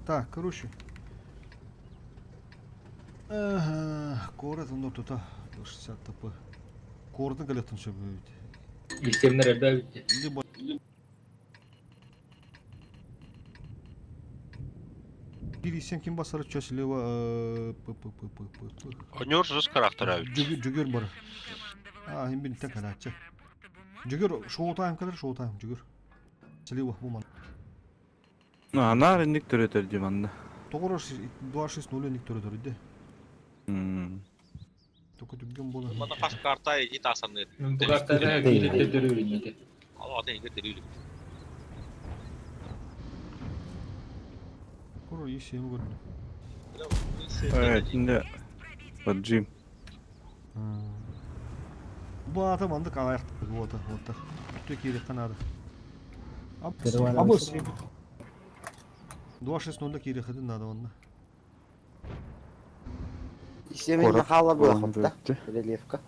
Так, короче. Ага, город он тута 60 ТП. Городын кэлэттэн сөбүт. Истемнер элбээбит. Либо Бир ким басары чё слева п п п п п п. Онюр жыз характер эбит. Жүгөр бар. А, им бир тек калачы. Жүгөр шоу тайм калар, шоу тайм жүгөр. Слева бу ман. Анаар инник төрөтөр дии манна. Тоҕо 2-6-0 инник төрөтөр ди. Только түгген буолан. Манна хас карта ити тасанны. Бу картада кииритте төрүүрүн Ал атын иге терүүлүк. Куру исем көрдүм. Evet, şimdi Поджим. Бу ата мандык аяк вот вот. Түтө киирек канады. Абыс. 2-6-0 киирек надо онна. Исемен махала була хотта. Рельефка.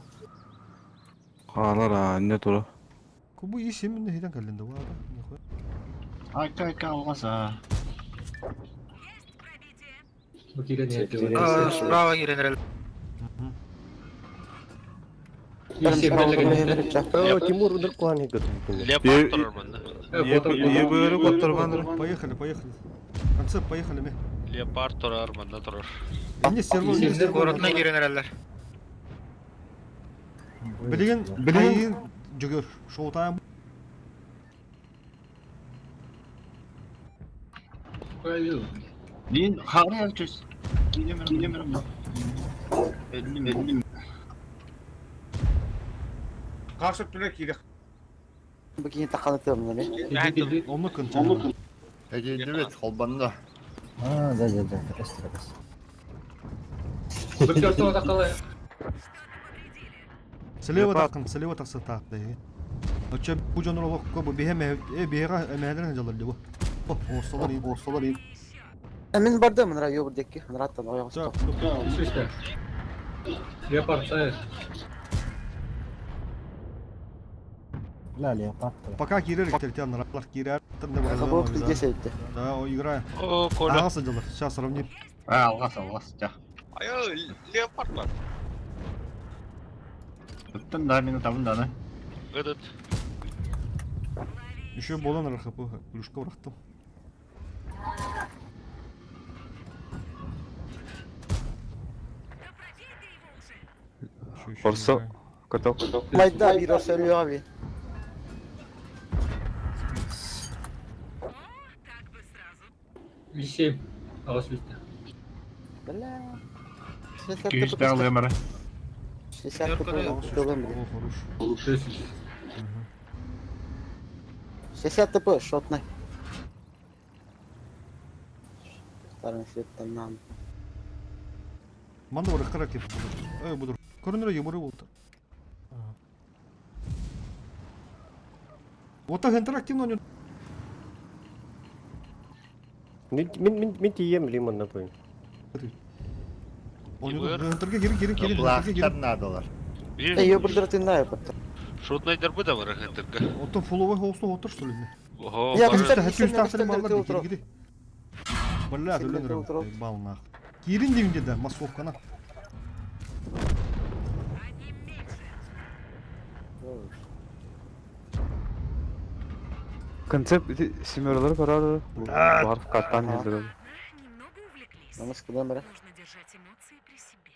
Хаалар аанньа тура. Бу исемин хитен кэллин да бу ата. Нихуя. Айка айка алгаса. Бу киирен Справа кирен Тимур удар куан готов. Леопард турар манна. Ебөрү котторбаныр. Поехали, поехали. Концепт, поехали ме. Леопард турар манна турар. Не серво, не серво. Городна кирен эреллер. Билеген, билеген жүгөр. Шоу тайм. Дин хары чөс. Килемер килемер. Эллим эллим. Қарсы түле кире. Бу кини таканы тыгым неме. Онны кын. Эдилбет холбанда. А, да, да, да, эстрагас. Бу картада такалы. Слева тақын, слева тақсы тақ да. Оча бу жонор олох ко бу бихе ме бихе мехелер жалар бу. О, орсолар и, орсолар и. Мен бардым, мына йобур декки, мына аттан ойгос. Так, Сүстэ. Леопард сайыр. Ла леопард. Пока кирер тертен ралар кирер. Хабок здесь это. Да, о, играю. О, Коля. Ага, садилар. Сейчас сравним. А, алгас алгас. Жа. Айо, леопард бар. Ыттын да мени табын да. Этот. Еще болан РХП, плюшка врахтым. Орсо. Каток. Майда бир осөлү аби. Исем. Агас сүстэ. Бля. 200 тагы 60 ТП тылым бile. О, хорош. Сүз. 60 ТП шотный. Вторым светом нам. Манда бар характер. Эй, буду. Көрүнөр ебуры болду. Вот так интерактивно не Мин мин мин тием лимон напомню. Интерге кирин кирин кирин. Блахтар надалар. Эй, йобур дыртын потом. Шутнайдер бу да бар хентерге. Оттон фуловый холсту отур что ли? Ого. Я бар. кстати, Хәтта үстәсен маллар ди кири. Бля, төлөнөр. Бал нах. Кирин дим деди, массовканы. Концепт семерлар карар. Бар каттан хилдер. Намыс кыдан бара. Нужно держать эмоции при себе.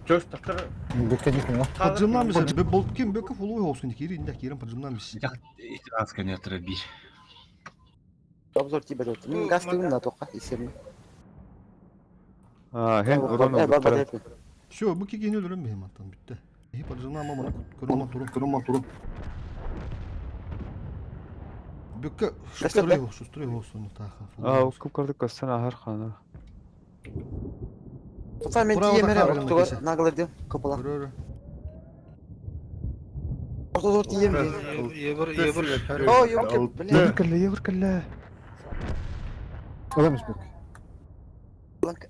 Чөс тақтыр. Поджимнамыз. Бол ким бөкө фуловый холсту кирин да кирин поджимнамыз. Итранска не траби. Обзор тебе дот. Мин газ тыгым на тока исем. А, хен урон Э, баба олбуттар. деп. Все, бу кигени өлөрөм бехим аттан бүтте. Э, поджимнама маны көрөм туру, көрөм туру. Бөкө шустрый шустрый холсту таха. А, укуп карды кастан ахар хана. Тута мен Браво, тием Захар, эре октугар кесе. наглар дем кыпыла. Көрөр. Ортодор тием де. Ебір, ебір. О, йобур бля. Ебір кэллэ, ебір кэллэ. Оламыз бек. Бланк.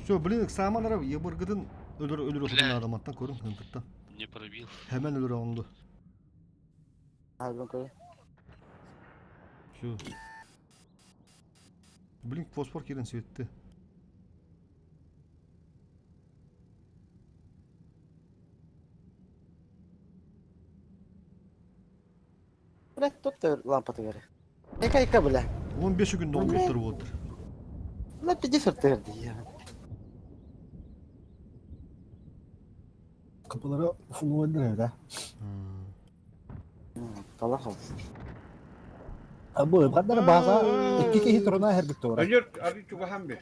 Все, блин, ыксааман ара ебыргытын өлөр өлөр отутун адаматтан көрүн хынтыттан. Не пробил. Hemen өлөр онду. Албан көрө. Все. Блин, фосфор кирен светти. Бля, тут лампа тыгары. Эка эка бля. 15 күн долгуттар болдыр. Бля, 50 тыгыр дии. Kapılara full evde. Талах ол. Бу kadar база iki kişi turuna her bitti ora. Өнөр ары чугахан бе.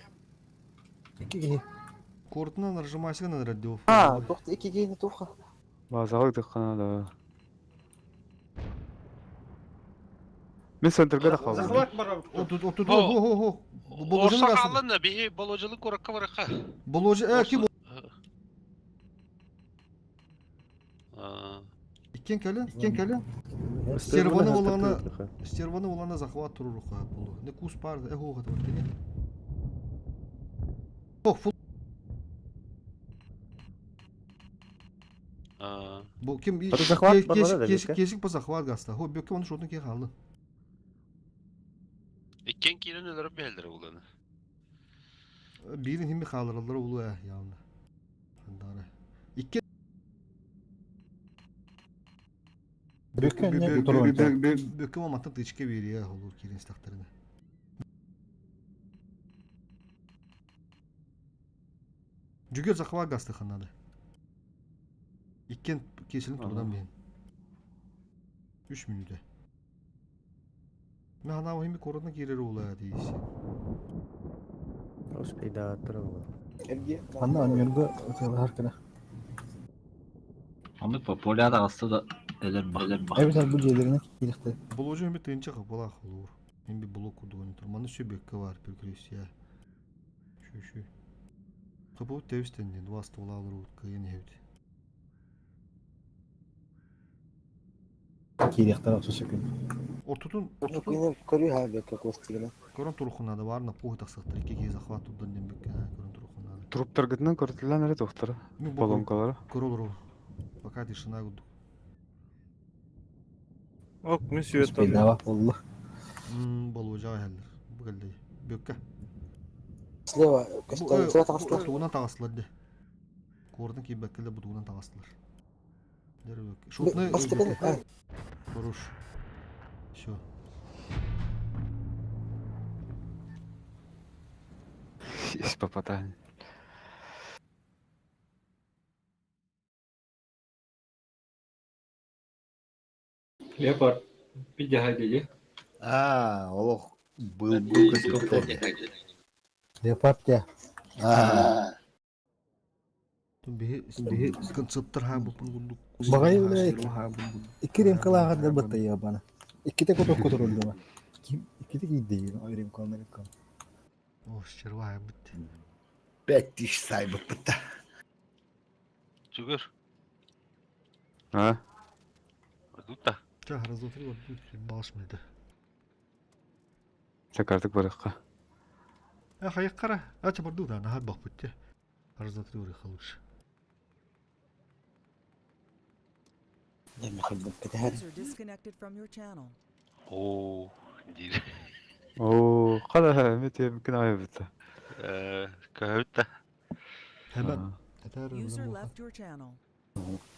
İki kişi. Кортынан нажимайсың на радио. А, тохты iki киһини туха. Базаҕа ыытыаххына да. Мин центрга да хааллым. Захват барабыт. Отут отут О. хо хо хо. Боложун Орса расın. хааллан биһи боложылык куракка баракка. Боложу э ким? Аа. Иккен кэлин, иккен кэлин. Стерваны оланы, стерваны оланы захват туруруха болу. Не кус бар, э хо хат вот кини. Ох, фул. Аа. Бу ким Бу захват бар да, кесик бекке? кесик по захват гаста. Хо бекке оны шотун ке халды. Иккен киирен өлөрөп биһэллэр уланы. Бирин химми халыралар улу э явна. Хандары. Икки Бүккә не турун. Бөккө маматтан тычка берия олур кирин стактарына. Жүгер захват гасты ханады. Иккен кесилин турдан бейин. 3 минута. Мен хана химми коротна кирер ула дейси. Успейдааттар ол. Эрге. Анна önörgө ötüyorlar kına. Аны по поляда аста да элер бах. Элер бах. Evet bu ceylerine kilikti. Боложу химми тынча капала олур. Химми блок курдуган тур. Маны сөбекке бар перекрестия. Şu şu. Капы тебистен два ствола алыр кыйын хебит. Kilikti otuz sekund. Ортутун ортутун Күнү көрүү ха бекке костигина. Көрөн турухунада барына поху тахсактар икки киһи захват турдан диэн бүккэ көрөн турухунада. Труптаргытынан көрүтүлэн эрэ туохтара. Мин бу Болонкалара. көрө олору. Пока тишина курдук. Ок, мен сүйөт. Bedava oldu. Болужаа хэллэр. Бу кэллэ. Бүккэ. Слева көстөн слева тагыстылар. Тугунан тагыстылар де. Кордун кийбеккеле бу тугунан тагыстылар. Дер бүккэ. Шутны Бастыгын. Хорош. Всё. Есть попадание. Леопард. Пидяга диди. А, олох был был көтүттэ. Леопард я. А, Биһи биһи концептор ха бу курдук. Багай öyle iki ремкала kadar battı bana. İki tek otok kotor oldu bana. İki, iki tek iyi değil. O ремкала ремкала. О, стерва бит. 5000 сайбыппыт. Жүгөр. А? Дутта. Ча разотри вот балышмайды. Сакардык барыкка. Э, хайык кара. Ача барду да, наха бак битте. Разотри урыха лучше. Эми кырдым кетер. User disconnected from your channel. Оо. Диир. Оо, кара эмете мүмкүн айбыта. Э, көһөттө. Hemen. Этер User left your channel.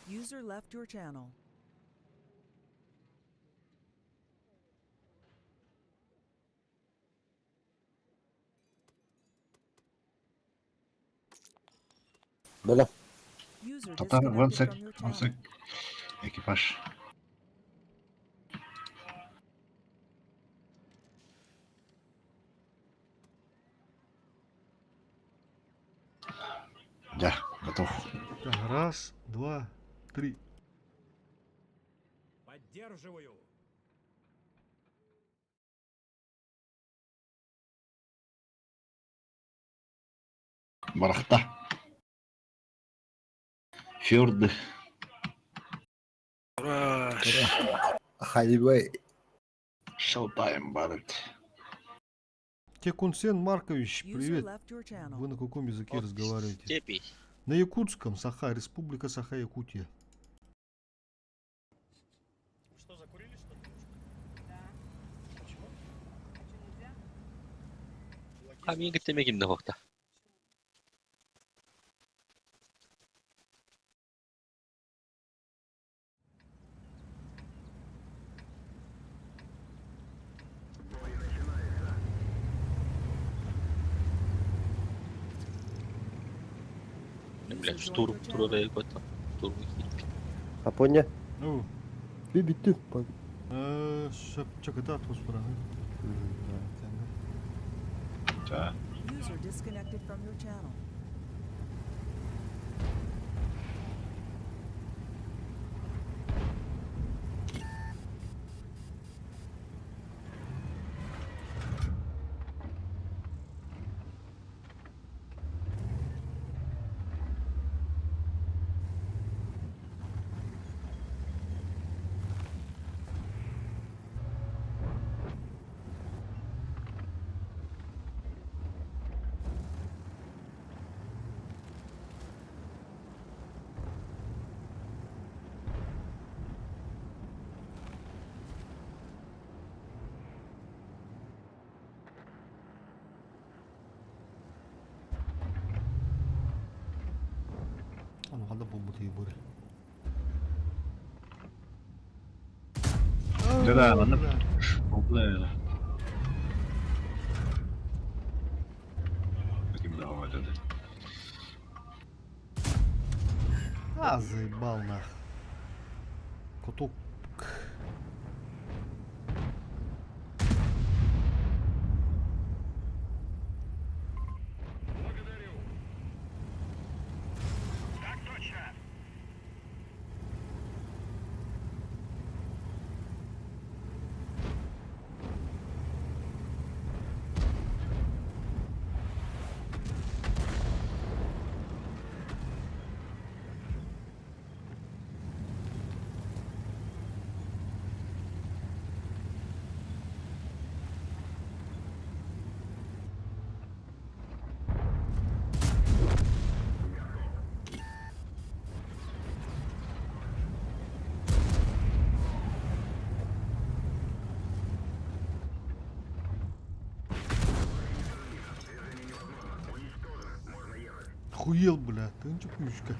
User left your channel. Бөлө. User Татар, one disconnected sec, from your one channel. sec. Экипаж. Да, готов. Раз, два, три. Поддерживаю. Барахта. Фьорды. Хайвей. Шоу-тайм барыт. Текунсен Маркович, User привет. left your channel. Вы на каком языке От разговариваете? степи. На якутском, Саха, Республика Саха-Якутия. Что, закурили что-то? Да. Почему? Камин китеме кимде хокта. User Блядь, joined штурм your channel. турары көтө. Штурм киирбит. Апоня. Ну, Би бүттү. чакыта атмосфера. User disconnected from your channel. Аны ханда болбут буре. Да, ладно. Бля. Каким давай это? А, заебал нах. Куток. Охуел, бля, ты ничего кучка.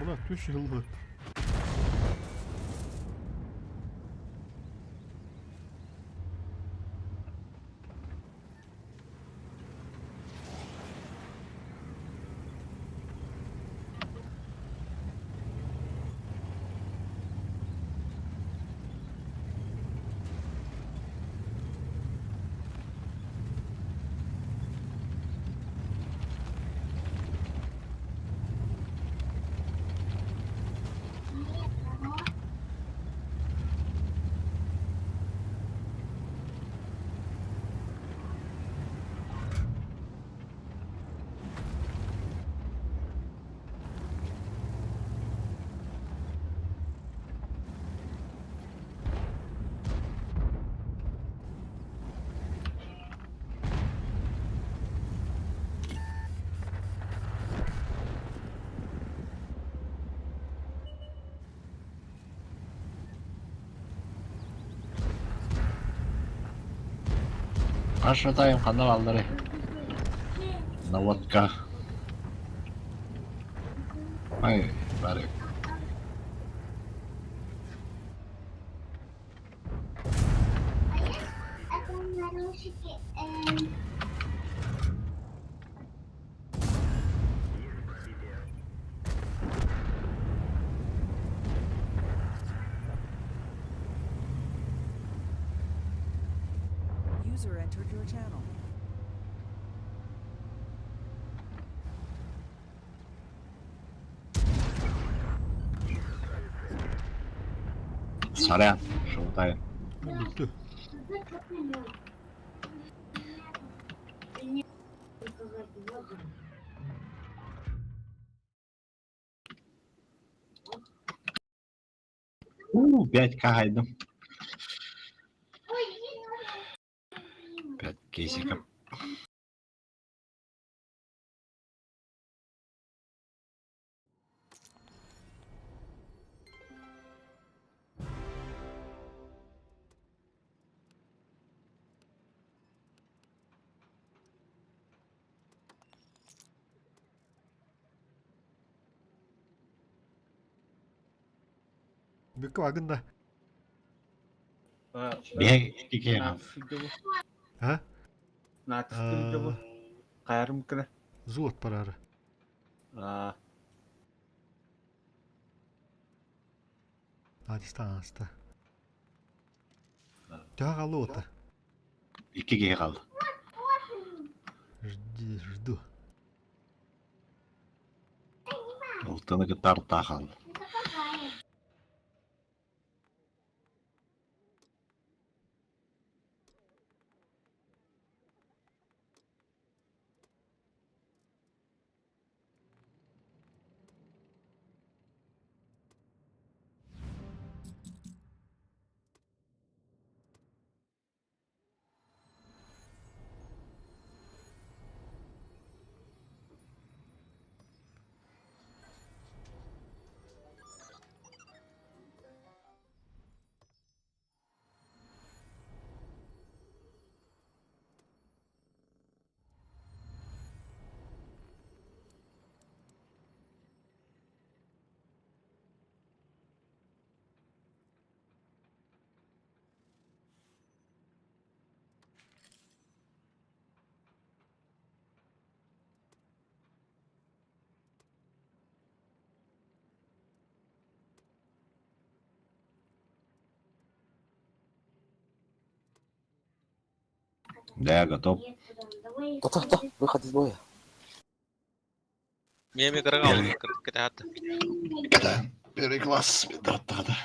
Бля, түш yıllık. Ашатайым канал алдыры. Наводка. Ай, бары. User entered your channel. Сорян, шоу-тайм. Бүттү. У, 5 кайдым. 5 кейсиков. Бүккө агын да. Биһэ икки А? Наакстыр Кайрым кына. Зуот парары. Аа. Адистан аста. Төһө хаалла уота? Икки киһи хаалла. Жди, жду. Алтыны кытта артаа хаалла. Да, готов. Тота, выход из боя. Меме кырга кытаат. Да, первый класс. Да, да, да.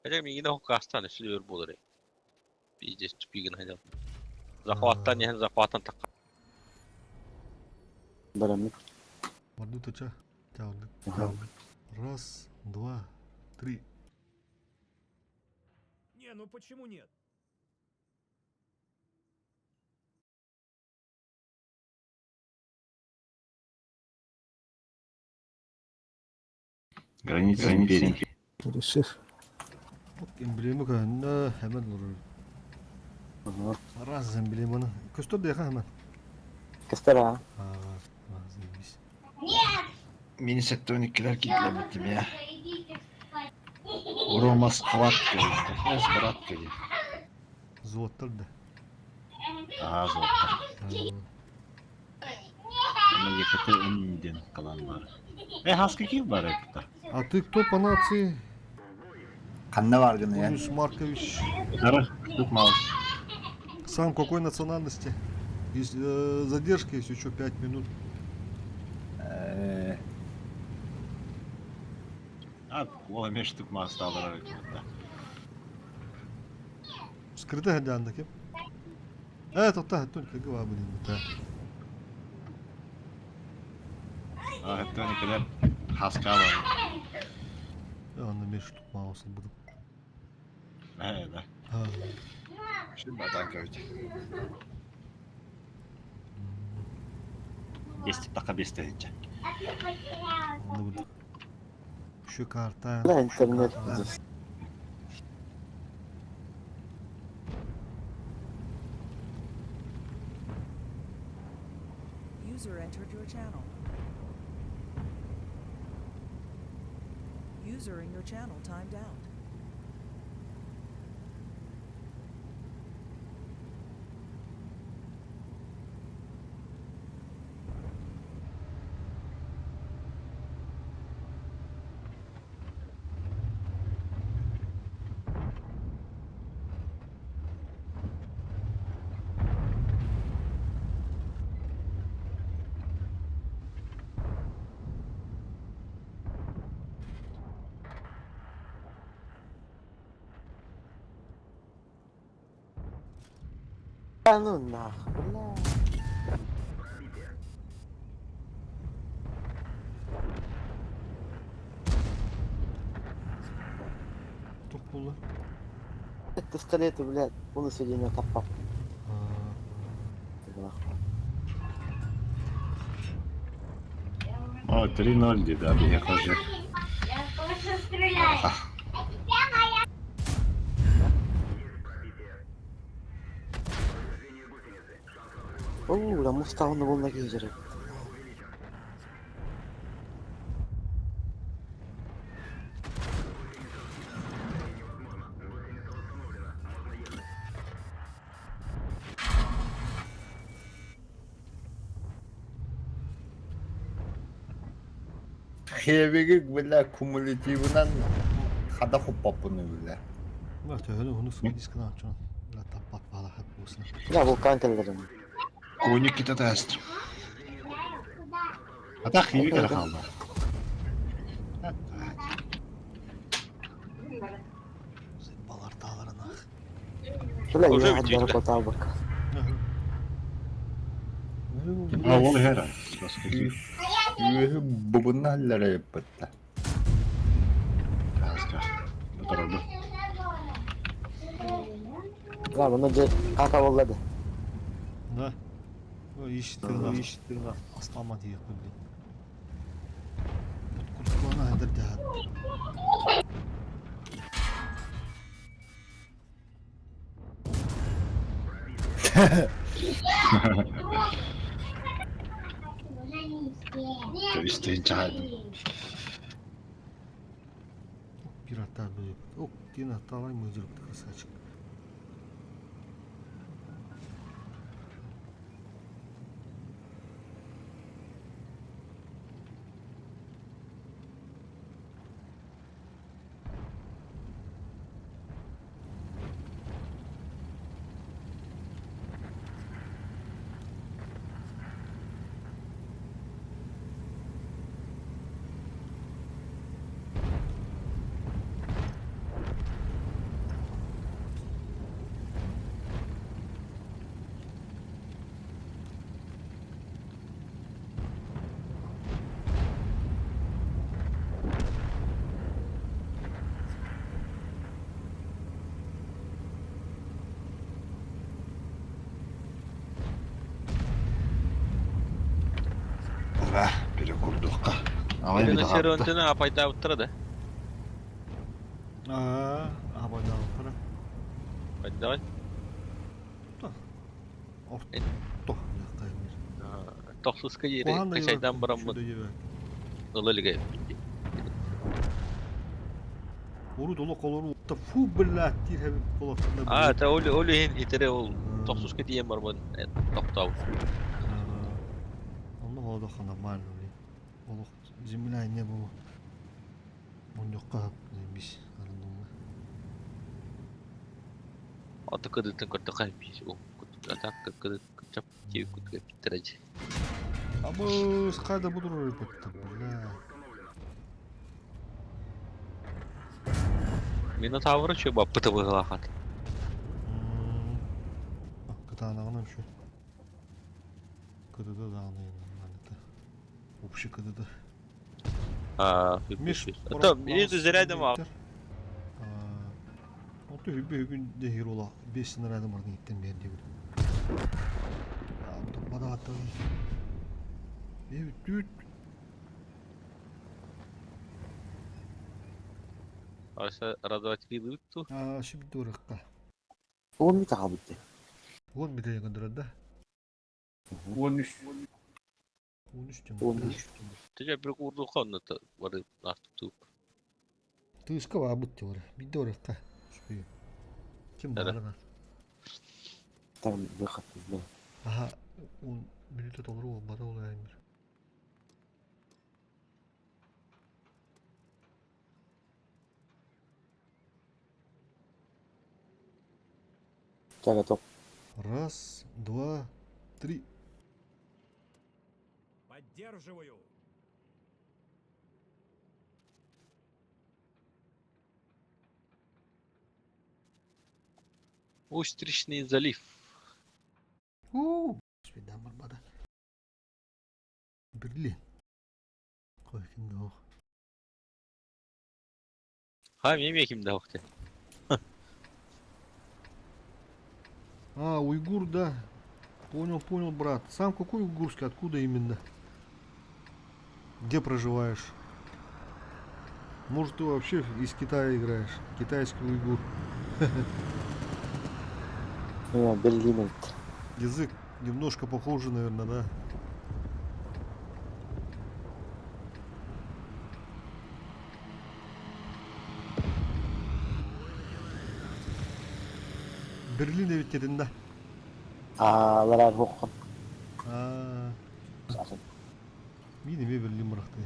Хотя мигин хоккастан өсөлөр болор. Пиздец тупигин хайда. Захваттан яһын захваттан такка. Бараммыт. Барду тача. Тяундык. Раз, два, три. Не, ну почему нет? Граница империи. Решив. Эмблема көһүннэ hemen олорор. Раз эмблеманы. Көстөр да hemen. Кестер а. Аа, заебись. Мини сеттоникилер китлебитим я. Урулмас кабат кели. Эс брат кели. Золоттар да. Ага, золото. Ама ЕКТ ден калан бар. Э, хаски ким бар экта? А ты кто по нации? Ханна бар гына я. Юлиус Маркович. Ара, тут мало. Сам какой национальности? Есть задержка есть еще 5 минут. А, ола мен штук мас табар экта. Скрытый гадян кем? Э, только голова блин, да. А, это никогда хаска бар. Я на мен штук мало буду. Э, да. А, Шин батан көйт. Есть така бестенче. ну, вот. Еще карта. Да, интернет. User entered your channel. User in your channel timed out. Да ну нах, бля. Тух буолла? Пистолеты, блядь, он сведения таппап. О, 3-0 дии, да, биһиэхэ уже. Оо, бля, мустаҕын булна киһи Хебеги бля кумулятивынан хада хоппаппыны бля. Бля, төһөнү уһуну дискынан чон. Бля, таппат бала хап буусна. Бля, вулкан кэллэрин. Коник кита тест. А так хиби кара хаалла. Балар тааларына. Бля, Уже я бүтүктэ. хаддары котаабык. А ол хера. Үөһү бубунна аллара яппатта. Аска. Дорогу. Бля, бұны же кака боллады. Да. Иш тыгына аслама диye блин. Курткулана хадыр дәһәт. Истин чаад. Пираттар билип. Ок, дина талай мөдүрүп красавчик. Ва, перекурдукка. Алай Ирина бит ағатты. Сервантина апайдаабыттара да. Аа, абайдаабыттара. Пайдавай. Орто. Тохсуска жери качайдан бараммыт. Ыла илиге. Уру долу колору фу блядь, тир хебип болот. А, та оли оли хин итере ол тохсуска тиен бармын. Токтау. Онно холодоха нормально, блин. Олох земля не было. Муньокка бис арындумма. Аты кыдытын көртө кай бис. О, атак кыдыт чап тип күткө питтереж. Абыс кайда будур бітті, бля. Минотавры чө баппыты быгылахат. Кытаанагынан şu. Кыдыды дааны нормально. Общий кыдыды. А, Миш. Ата, мени зарядым а. Оту хүбү хүгүн дехир ола 5 снарядым бар ниттен бер дип. Бада атты. Э, түт. Аса радовать ту. А, шип дурыкка. Он бит аҕалбыт. Он бит көндөрөдө. 13. 13 тем. 13. Тежа bir kurdu kondu бары туп. Тыска бабыт теория. Бидде ораққа. Успею. Ким Да-да. барына? Там выход. Да. Аха, он минута толору болбады ол әмір. Я готов. Раз, два, три. Поддерживаю. Устричный залив. У, Господи, барбада. Берлин. Кой кимде ох. Ха, мен кимде охте. А, уйгур, да. Понял, понял, брат. Сам какой уйгурский, откуда именно? Где проживаешь? Может, ты вообще из Китая играешь? Китайский уйгур. Я Берлин. Язык немножко похожий, наверное, да? Берлин ведь dedin да. А, ларар хоккон. А, Мин эме Берлин быракты.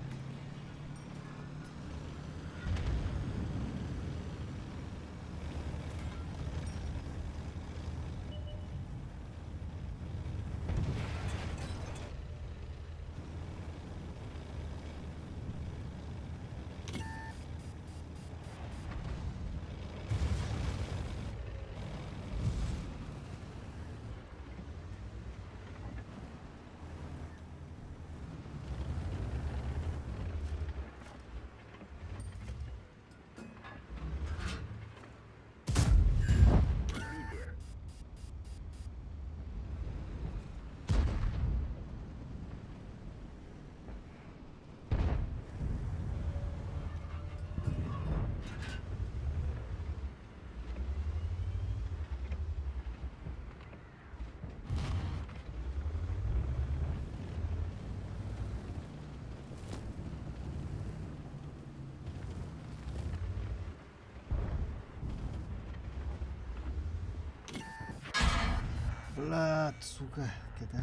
Блядь, сука, когда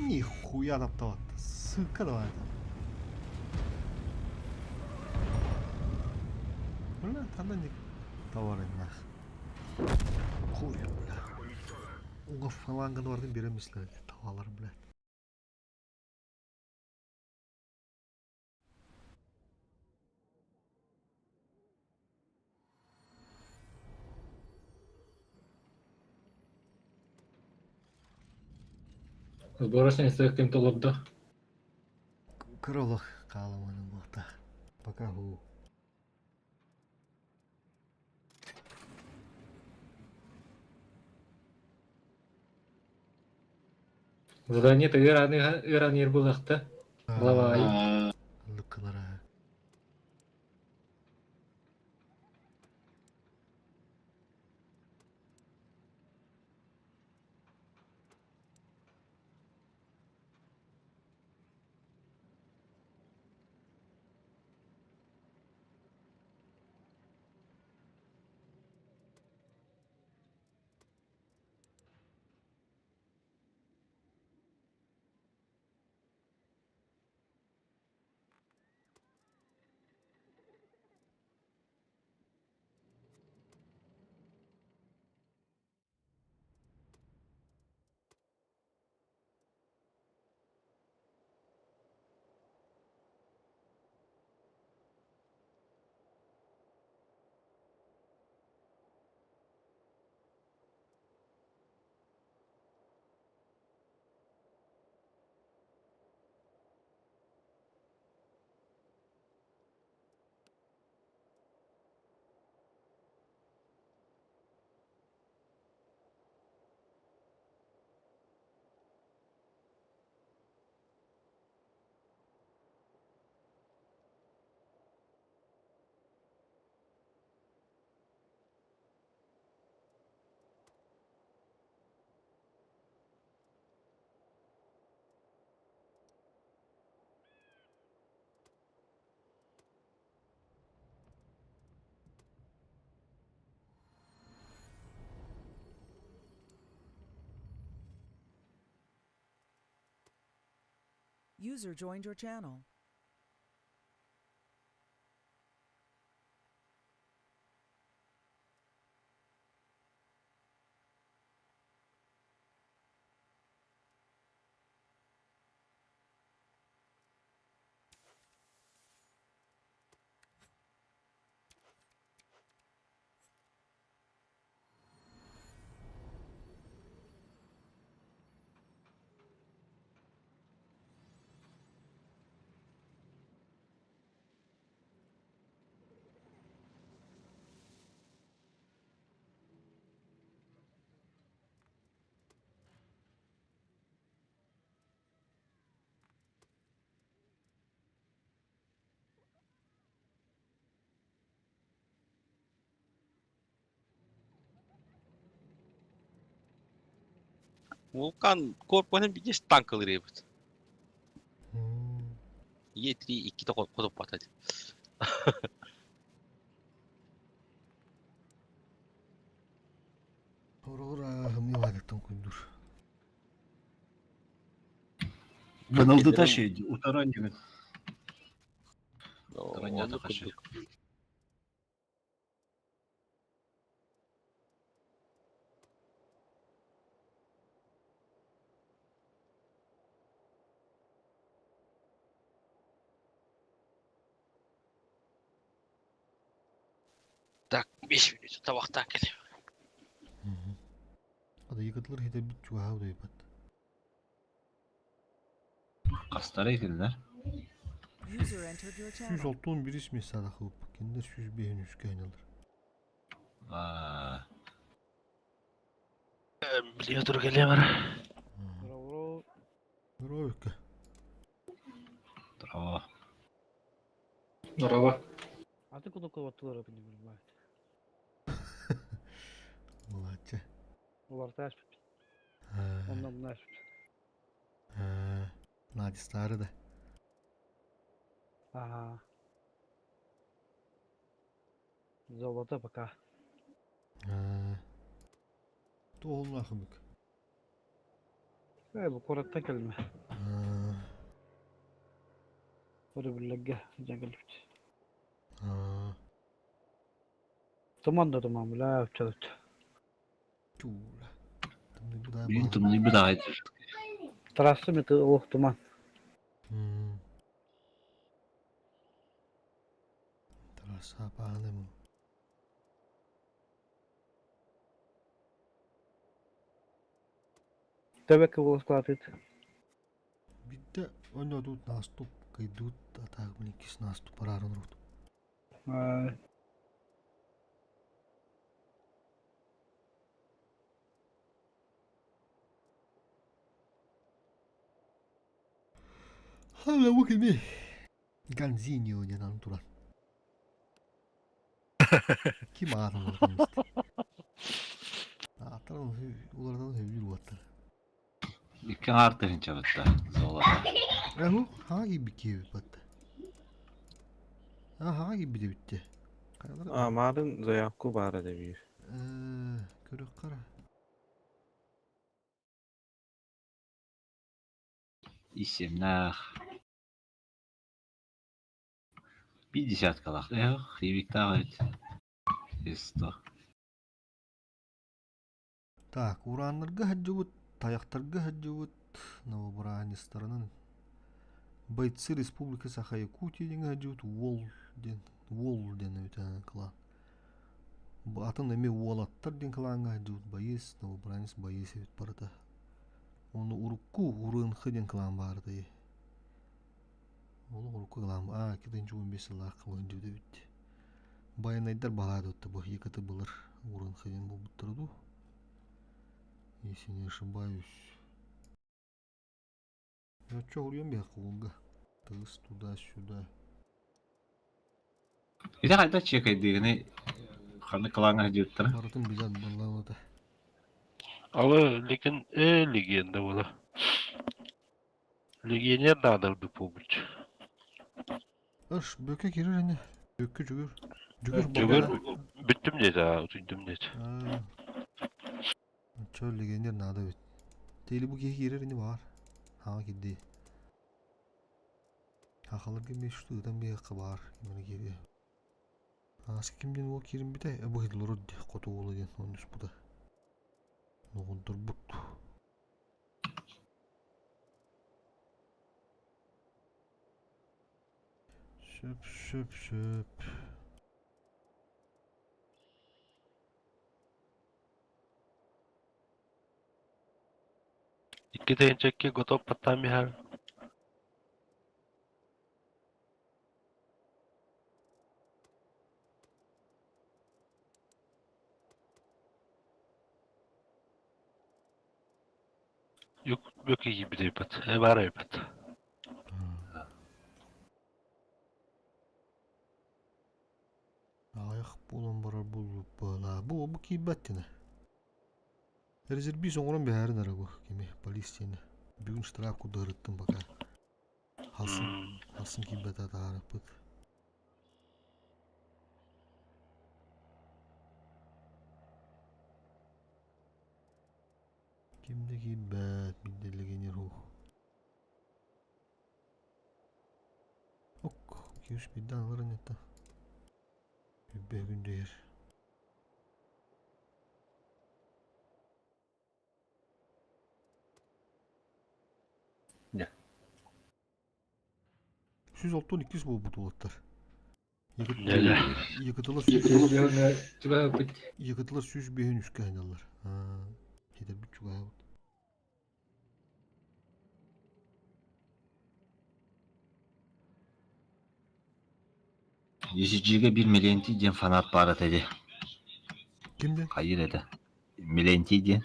Нихуя таптаватты. Сука давай там. Бля, танда не товары нах. Хуй, бля. Уга фаланганы бардын беремислер тавалар, бля. Сборочный цех кем-то лобда. Кролох каламаны бота. Пока ху. Задание ты Иран булахта. Глава. Лыккалара. User joined your channel. Вулкан корпуһун биир танкалыыр эбит. Е3 иккитэ хотуппата дии. Оролор ааһымыы куйдур. Гынылдыта şey, утаран gibi. Утаран Оннук курдук. Так, 5 минут табахтаан кэлиэм. Ада якытлар хитер бит чугаһа удайбат. Хастара итиннэр. User entered your Сүүс channel. алтан бирис мессада хылып. Кинилэр сүүс биэһин үскэ айналар. Аа, Билиэ тур кэлиэм ара. Здоровька. Браво. Здорово. А ты куда куда не Молодцы. Уларташ. Оннан наш. Надя старый да. Ага. Золото пока. Туолла хымык. Э, бу куораттан кэллим. Өрөбүллэргэ дьэ кэлбит. Туман да туман, бля, учалыт. Чуула. Бүгүн тымныйбыт аҕай. Трасса меты олох туман. Трасса пааным. Төбөккө буолус кылаатыт. Бидде ойнодут наступ кыйдут атаак иккис наступ барарын рут. Хала бу кими? Ганзиньо диэн аны туран. Ким аатын уларытан исти? Ааттарын уларытан сөбүлүүр уолаттар. Икки аҥаар тыһыынча батта. Золото. Эһу хаҥа киирбит киһи батта. А хаҥа киирбит эбит А, марын заявку баара дебиир. Көрөх қара. Исемнах. Bir десяткалах. Эх, хивиктаах эбит. Есто. Так, урааннарга хаджыбыт, таяқтарга хаджыбыт, новобранецтарынан Бойцы Республики Саха-Якутия диэн хаджыбыт Уол диэн, Уол диэн эбит клан. Атын эми Уолаттар диэн клаҥҥа хаджыбыт боец, новобранец боец эбит барыта. Оны урукку Урынхы диэн клан баар этэ. Ол урукку клан, а, 2015 сыллаах хаджыбыт эбит. Байанайдар балаады бу екіті былыр Урынхы диэн буолбуттара дуу. Если не ошибаюсь. Я чё, урьем бэйэ Тыс туда-сюда. Ити хайда чекайдыгыны ханна клаҥҥа диэттэрэ. Барытын билэр буолла. Алы леген легенда буола. Легионер наадарды буолбут. Аш, бөкө кирер эне. Бөккө жүгүр. Жүгүр Жүгүр бүттүм диэт, аа, утуйдум диэт. Чё легионер надо ведь. Тели бу киһи кирер эне бар. Хаҥа кирди. Сахаларга эмиэ ыытан биэриэххэ баар кимэрэ киириэ. Ааска ким диэн уол киирбитэ быһыдылар хоту уола диэн оннуспута. Доҕордорбут. Сөп, сөп, сөп. Икки тыһыынча готов паттаан биһэр. Юк, yok iyi bir de E var evet. Аҕыйах буолан барар буолбуна. Бу бу киирбэт диэнэ. Резервиз оҥорон биһээрин эрэ бу кими полис диэни. Бүгүн штраф курдук пока. Халсын, халсын киирбэтэ таһаарыппыт. Ким да киирбэт, билдэллигинир ух. Ок, киус биддан аларын это. Үббэ күндэйэр. Не. 162 буолбут уолаттар. Неле. Якытылар Чугаһыппыт. Якытылар 105 үскэ ханаллар. Хитэрбит чугаһабыт. ECG-гэ биир Милентий диэн фанат баар этэ дии. Ким диэн? Хайыыр этэ. Милентий диэн.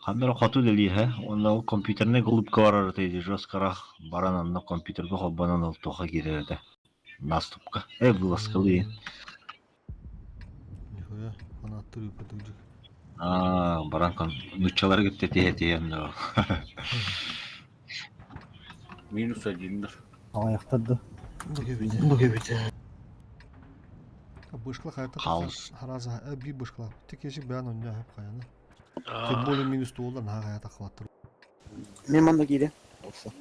Ханна эрэ хоту үлэлиир уонна ол компьютернай голубка барар этэ дии жесткараах баран онно компьютерга холбонон ол туохха киирэр этэ. Наступка. Э, вылазкалыы. Нихуя, фанаттар ыыппатык Аа, баран нуччалары кытта тиһэ-тиһэ онно. Минус один. Аҕыйахтар да. Бу кэбитэ. Бышкла хайта Хаус. хараза би бышкла. Текеши бән оння хап каяны. Тем более минус туолар наха хаята хваттыр. Мен манна киирэ. Олса.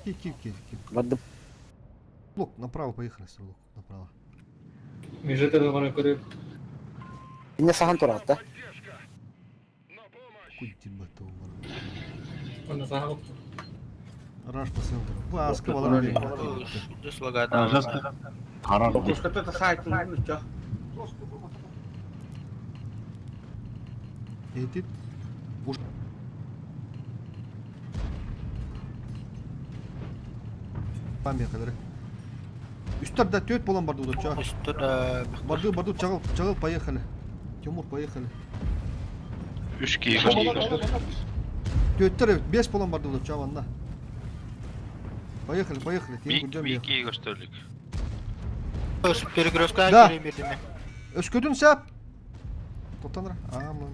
Ки ки ки ки. Бардым. Лук, направо поехали, стрелок, направо. Межете доҕоро көрүп. Инне сахан тураатта. Куй тибата Онно саха Раш по центру. Васка балар. Жестко. Харар. Куската хайт ну чё. Этит. Уж. Памяталары. Үстер да төт болан барды удача. Барды, барды, чагыл, чагыл, поехали. Тимур, поехали. Үш киһи. Төттер бес болан барды удача ванна. Поехали, поехали. Тим Bir, күрдем bir ikiyi gösterdik. Перекрестка Да. киирэн биэрдим. Өскөтүн сәп. Тоқтаныр. Аман.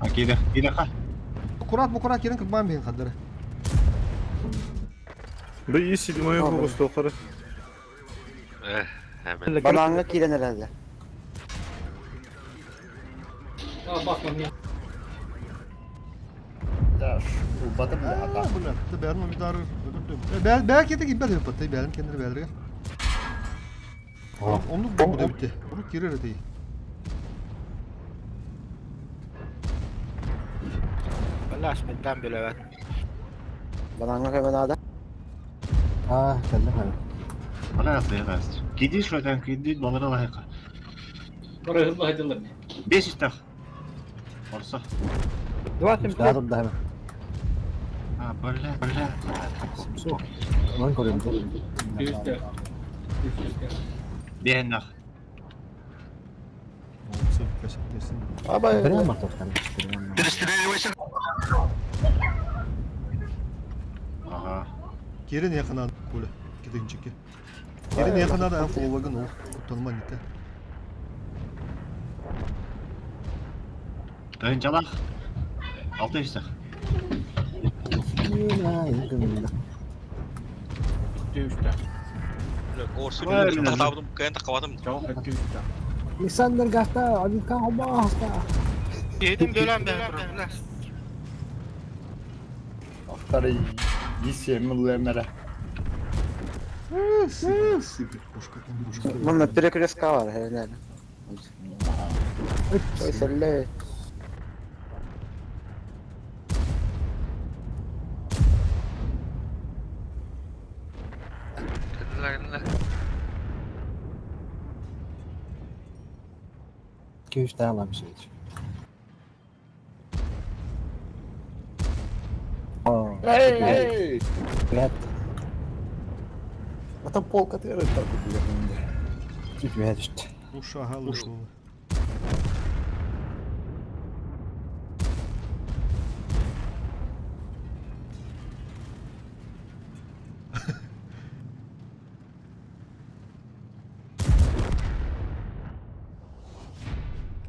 А киирэ, киирэ ха. Аккурат, аккурат керен кырбан бен хаддары. Да и седьмой августа Eh, hemen. Банааҥҥа киирэн эрэллэр. Басма Убатым да А, бля, ты бәрін умидары өтірдім. Бәл, бәл кетік ибәл өпті, бәлін кендір бәлірге. Onu bu da bitti. Bunu kirir öteyi. Балаш менден билэбэт. Банааҥҥа көмөнөөдө. Аа, кэллэ кэллэ. Бана ясайгас. Киди шотан киди балара лайка. Бары hızlı hacılar. Бес истах. Орса. 2,700. Да, да. А, бля, бля. 700. Онон көрөм. Үстер. Үстер. Беннах. Абай. Прямо тут там. Ага. Керин yakına Коля. Кидинчики. Керин yakına da en ол. Куттанма нете. Тыгын жалах. Алты истах. Александр Гаста, Аминка Хомаста. Yedim dölen ben problem. Ахтары есемілемері. Манна перекрестка бар, наверное. Ой, сэллэ. Күйіш тағалам şey. Эй! Блядь, А там полка тыры так чуть Ушаға лышылы.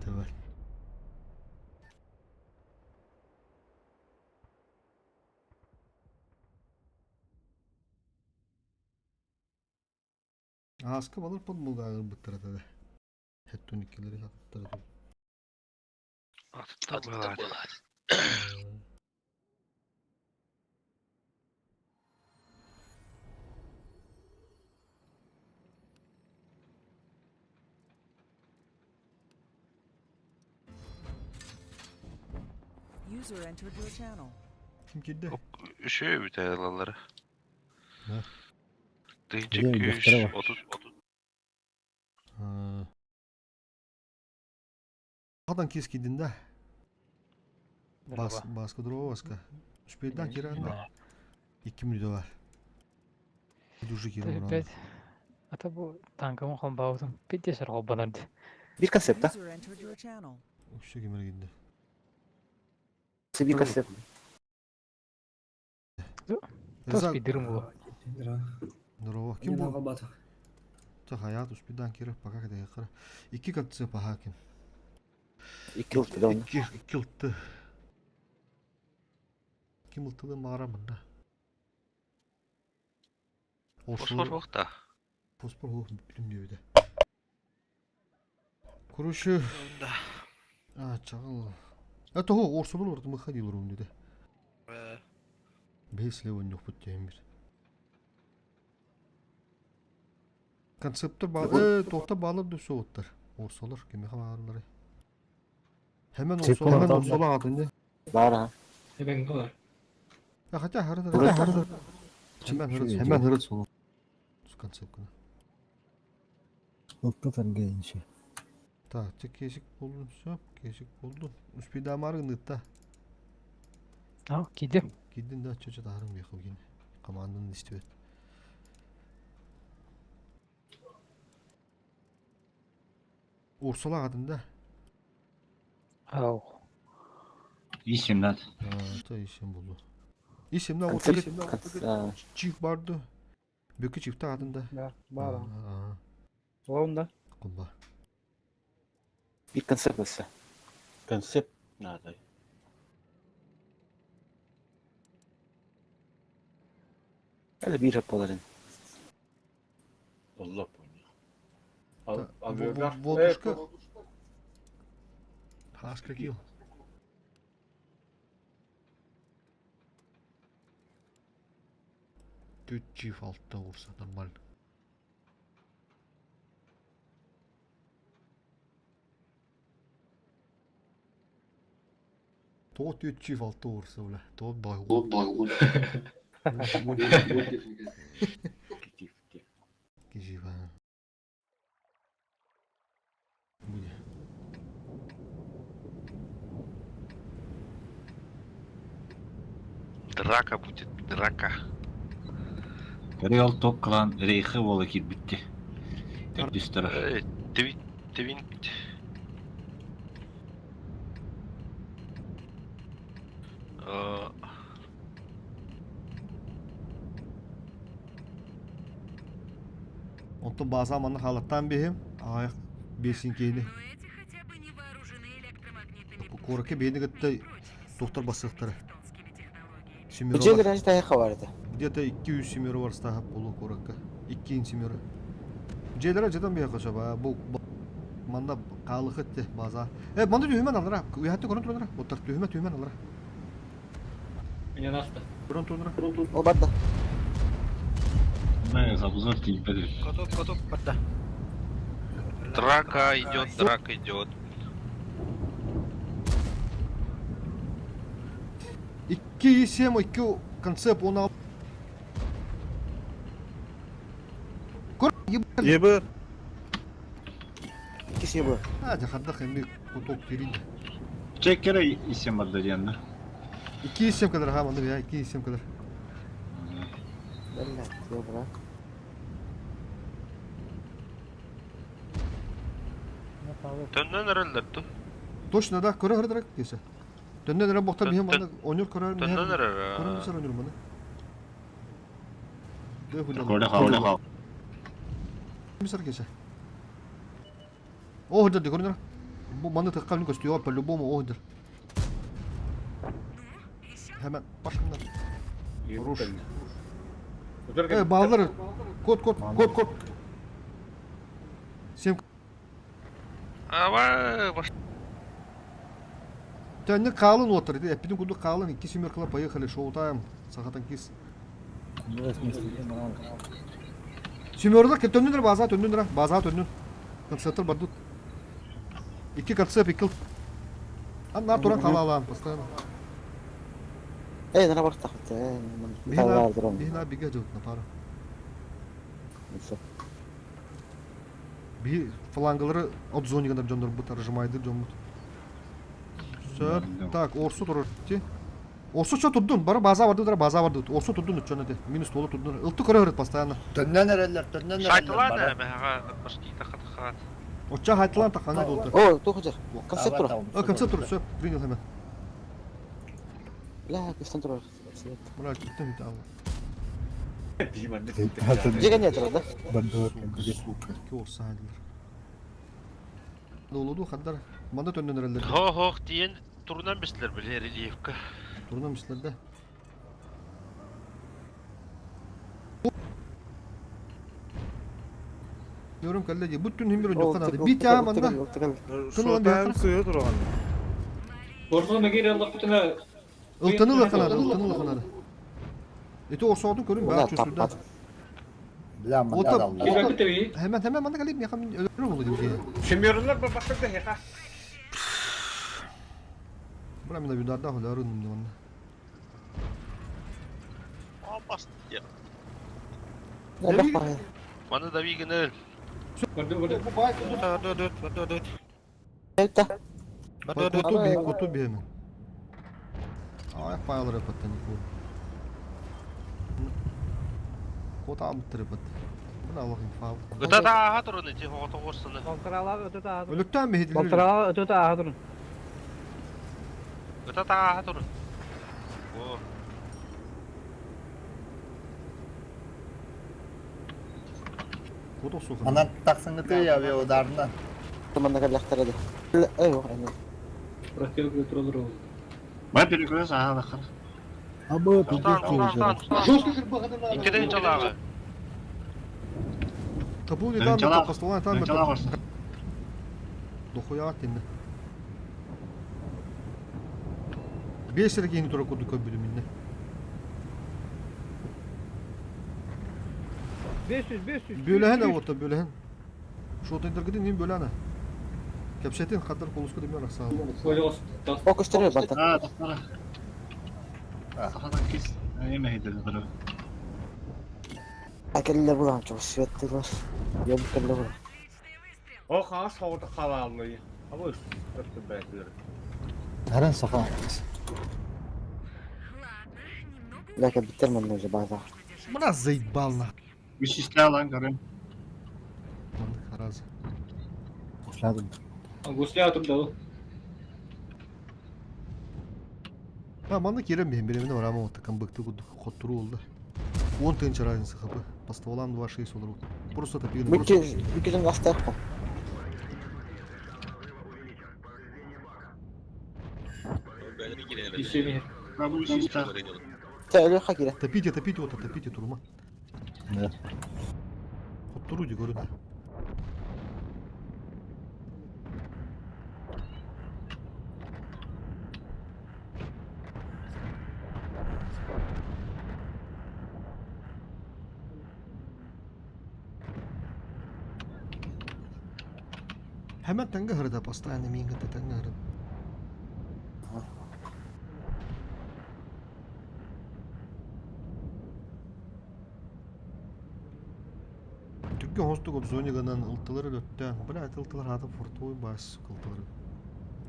Давай. Ааска балар подмулгаагыр быттаратады. Хеттон иккилери хаттарады. User entered your channel. Ким кирди? Үшөө бүтэ алалары. Ne? Тыһынча Билем, 200, дөхтөрө бар. 30, 30. Хадан кес кидин да. Бас, баска дұрова баска. Үспейден киранда. 2 минут бар. Уже кирен Опять. А то бу танкымы холбаутум. Питтесер холбанарды. Bir концепт, а? User entered your channel. Үксө кемер кидди. Bir концепт. Тос пидырым бу. Здорово. Ким бу? Та хаят успедан киреп пока когда я кара. Икки катсы пахакин. İki ulti de onu. Икки икки ылтты. Ким ылтылы мағара мында. Фосфор бохта. Фосфор хох бүтүм дебеде. Короче, а чагыл. А того орсулар орды мы ходил деди. Бес левон yok бут дейм бир. Концептор ба тоқта балыр дөсө оттар. Орсолор кеме хамарлары. Hemen Чек орсолар, hemen болар. орсолар адынды. Бар ha. Эбен кылар. Ya хотя harada Burası- harada. Hemen hırıt, hemen hırıt solu. Концепт. Ылтытан гейнші. Так, тек кесик болдun, все, кесик болду. Успейда маргынды та. А, кидим. Кидин да чочо таарың бияқыл кин. Команданын истебет. Урсула адында. Ау. И17. Та ишем болду. Ишемде Концепт. отыр чик барды. Бөкү чикте адында. Да, бар. Аа, Лаунда. Кулба. Bir концепт nasıl? Концепт надо. Öyle bir hep oların. Allah понял. Та, А Водушка. Хаска кил. Түт чиф алтта урса нормально. Тоот түт чиф алтта урса бля. Тоот бай. Кижива. Буде. Драка будет, драка. Реал топ клан рейхы бола кирбитти. Төрдүстөр. Твин, твин. Онтон база манна халаттан бихим, аяқ бесин кейни. Кораке бейні гытты доктор басықтары. Семеролар. Дьиэлэр тайха бар этэ. Где-то 200 семеро бар стахап болу куоракка. Иккиин семеро. Дьиэлэрэ дьэтэн биһиэхэ сөп аа бу манна хаалыхыт те база. Э манна түһүмэн алара. Уяхатты көрөн туранара. Оттар түһүмэ түһүмэн алара. Меня наста. Көрөн туранара. Ол барда. Не, обзор тиийбэт. Котоп, котоп барда. Драка идет, драка идет. 2,7 2 концепт он ал. Көр ебали. Ебы. Икки бу. А, жахардах эми куток тирин. Чеккере исем барда диэннэр. 2,7 kadar ha manna ya 2,7 kadar. Бэллэ, бра. Төннөн эрэллэр ту. Точно да, көрө хырдырак кесе. Төннөн эрэ бохтар биһим манна онюр көрөр Төннөн миһэр. эрэр. Көрөн бисер онюр маны. Дэ худан. Коля хал. Бисер кесе. О, хырдыр көрөнөр. Бу маны тыккан көстүө по-любому оһдыр. Hemen başından. Руш. Э, баллар. Код, код, код, код. Сем Ава, баш. Төннө калын отыр. Эппитин курдук калын. Икки семеркалар поехали. Шоу тайм. Сахатан кис. Семерлар төндүнөр база төндүнөр. База төндүн. Концерттер бардут. Икки концерт, икки. Анна туран калалан постоянно. Эй, нара барта. Бихина, бихина биге жут на пару. Би флангалары от зониган жондор бут аржымайды жомут. Сөп. Так, орсу турur ти. Орсу чо турдун. Бары база барды дра база барды. Орсу турдун чон эти. Минус толу турдун. Ылты көрө хөрөт постоянно. Төннөн эрэллэр, төннөн эрэллэр. Шайтылан бара. эме, башки тахат. Оча хайтылан таханы долду. О, тухажар. Концепт тура. А, концепт тур, сөп, принял hemen. Бля, көстөн тура. Мына киттем бит алла. Дьиэ не тура да? Сука, ки орса хайдылар. Долуду хаддар. Манда төннөн эрэллэр. Хо-хох диен турунан бистилер биле рельефка. Турунан бистилер да. Diyorum коллеги, bütün himir Ол önce kanadı. Bir tane manda. Шотайм сыйы турган. Борсуна мегер аллах бүтүнө. Ылтыны kanadı, ылтыны kanadı. Eti orsa odun körüm Ула ben çözüldü. таппат. Бля, мында Ота, да ота, hemen hemen manda kalayım yakın ölürüm oldu gibi. Семеролар бар башка да хеха. Bura mina bir daha hıların manda. А басты я. Маны да бигенер. Kutu bir, kutu bir hemen. Ay payalar yapattan bu. Kota amıttır yapat. Bu ne Allah'ın fav. Ыта тааха турун ити хогото горсуну. Өлүктен mi hedilir? Ыта тааха турун. О, Kota sokan. Анан тақсыңыты я бе ударына. Манна каллахтар эди. Эй, ох, эми. Бай перекрес аха лахар. Абы, Тутан, тутан, тутан. Иккиден чалагы. Капуни там Дөнчала. касталан там. Дөнчала горсун. Дохуя тинне. Бесер кейин тура куду көп билим инне. 500, 500. Бөлөһен ота бөлөһен. Шотын дыргыды ним бөлөһен. Кепшетин хаддар колуска деме ракса. О, көстөрөр барта. А, тахтара. Сахатан кис. Эме хейдер. Акеллер булан чоқ светтилер. Йом келлер булан. О, хаас хоғыты қалалы. Абы өстіп бәйтілер. Харан саха. Ләкин биттер манна уже база. Мына заебал на. Үч исте алан көрөм. Харазы. Кушладым. Гусля турда. Ha манна керем бен беремine var ama o takım bıktı хоттуру oldu. 10 тысяч разница хп. По стволам 2.6 olur. Просто это пигна. Бүкке бүккеден астайық қой. Өлүөххэ киирэ. Топите, топите, вот, топите, турума. Да. Хоттору ди көрүн. Hemen таңга хырыда постоянно миин кытта таңга хырыда. Түргө хостук обзониганан ылтылар өлөттөөн, блядь, ылтылар аата фортовой бас ылтылар.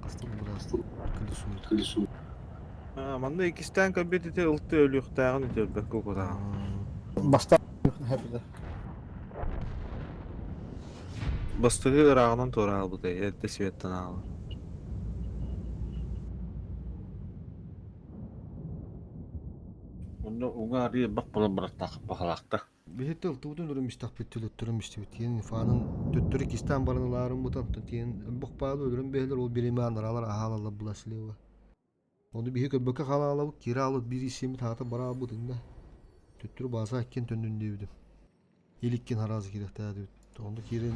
Хастыл быраас колесует. Манна иккистээн көрбүт ити ылты өлүөхтээҕин үтүөрбэккэ кутаҕын. Баста Бастакы ырааҕынан туораабытай, эрдэ светтан аалар. Онно уҥа арыы бах буолан барахтаах баҕалаахтар. Биһи тыл тубутун өлөрүм истэхпит төлөттөрүм истибит тиэн фанын төттөрү кистээн баран ылаарым бутан тиэн бох паалы өлөрүм бэһилэр ол бириме анаралар аһаалалар була слева. Ону биһи көрбөккө хаалаалабыт киирэ аалыт биир исиэмит хаата бараабыт инна. Төттөрү бааса иккин төннүн диэбитим. Иликкин харазы кириэхтээдибит. Онно киирэн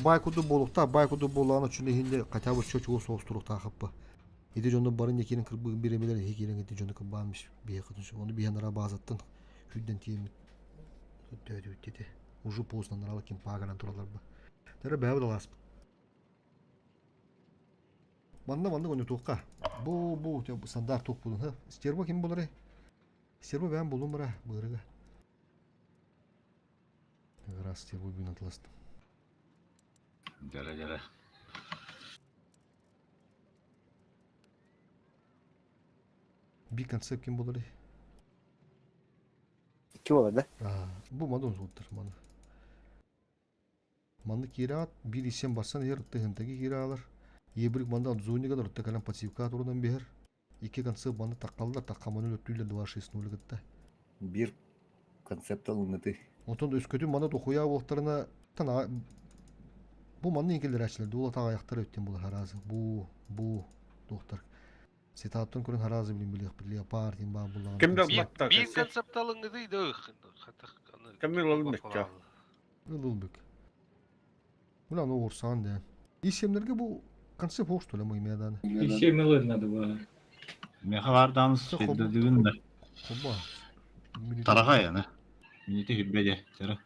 баай курдук буолуохтаах, баай курдук буоллаҕына оччону иһинде хотя бы чо чугас соҕус туруохтаахаппа. Ити дьону бары киирэн кырбыы биремилер иһи киирэн ити дьону кырбаан биһиэхэ ону биһи анараа баазаттан сүүрдэн тиэммит өттөөтүбүт ити. Уже поздно анараа ким пааганан туралар ба. Тара бэйэбит алааспыт. Манна маннык онньутуохха. Бу бу стандарт туох булун ха. Стерва ким булары? Стерва бэйэм булум бара быырыга. Раз стерву бүгүн атыластым. Дьэрэ дьэрэ. Би концепт ким булары? Икки буолар да? Бу маны унуттар маны. Манны киираат биир исен барсан иһэр тыһынтаги киираалар. Ебрик манда зонига рутта кэлэн пассивка турунан биһэр. Икки концепт маны таккаллар таккаманы өлөттүүлэр 2-6-0 кытта. Биир концепт ылыныты. Онтон өскөтүн маны тохуя буолтарына тан бу манны инкеллерачылар дуола тағаяқтар өттен була харазы. Бу бу доктор. Ситаттан көрөн харазы билин билиэх леопард им баа буллаган. Ким да Биир батта биир концепт алыңгыды да Ким ылын бечче. Ылылбык. Була ну орсан да. Исемлерге бу концепт хош төлө мыймедан. И 7 ЛН надо было. Меха бардааныс сиддигин да. Хоба. Тараха яна. Мините хүббеде. Тара.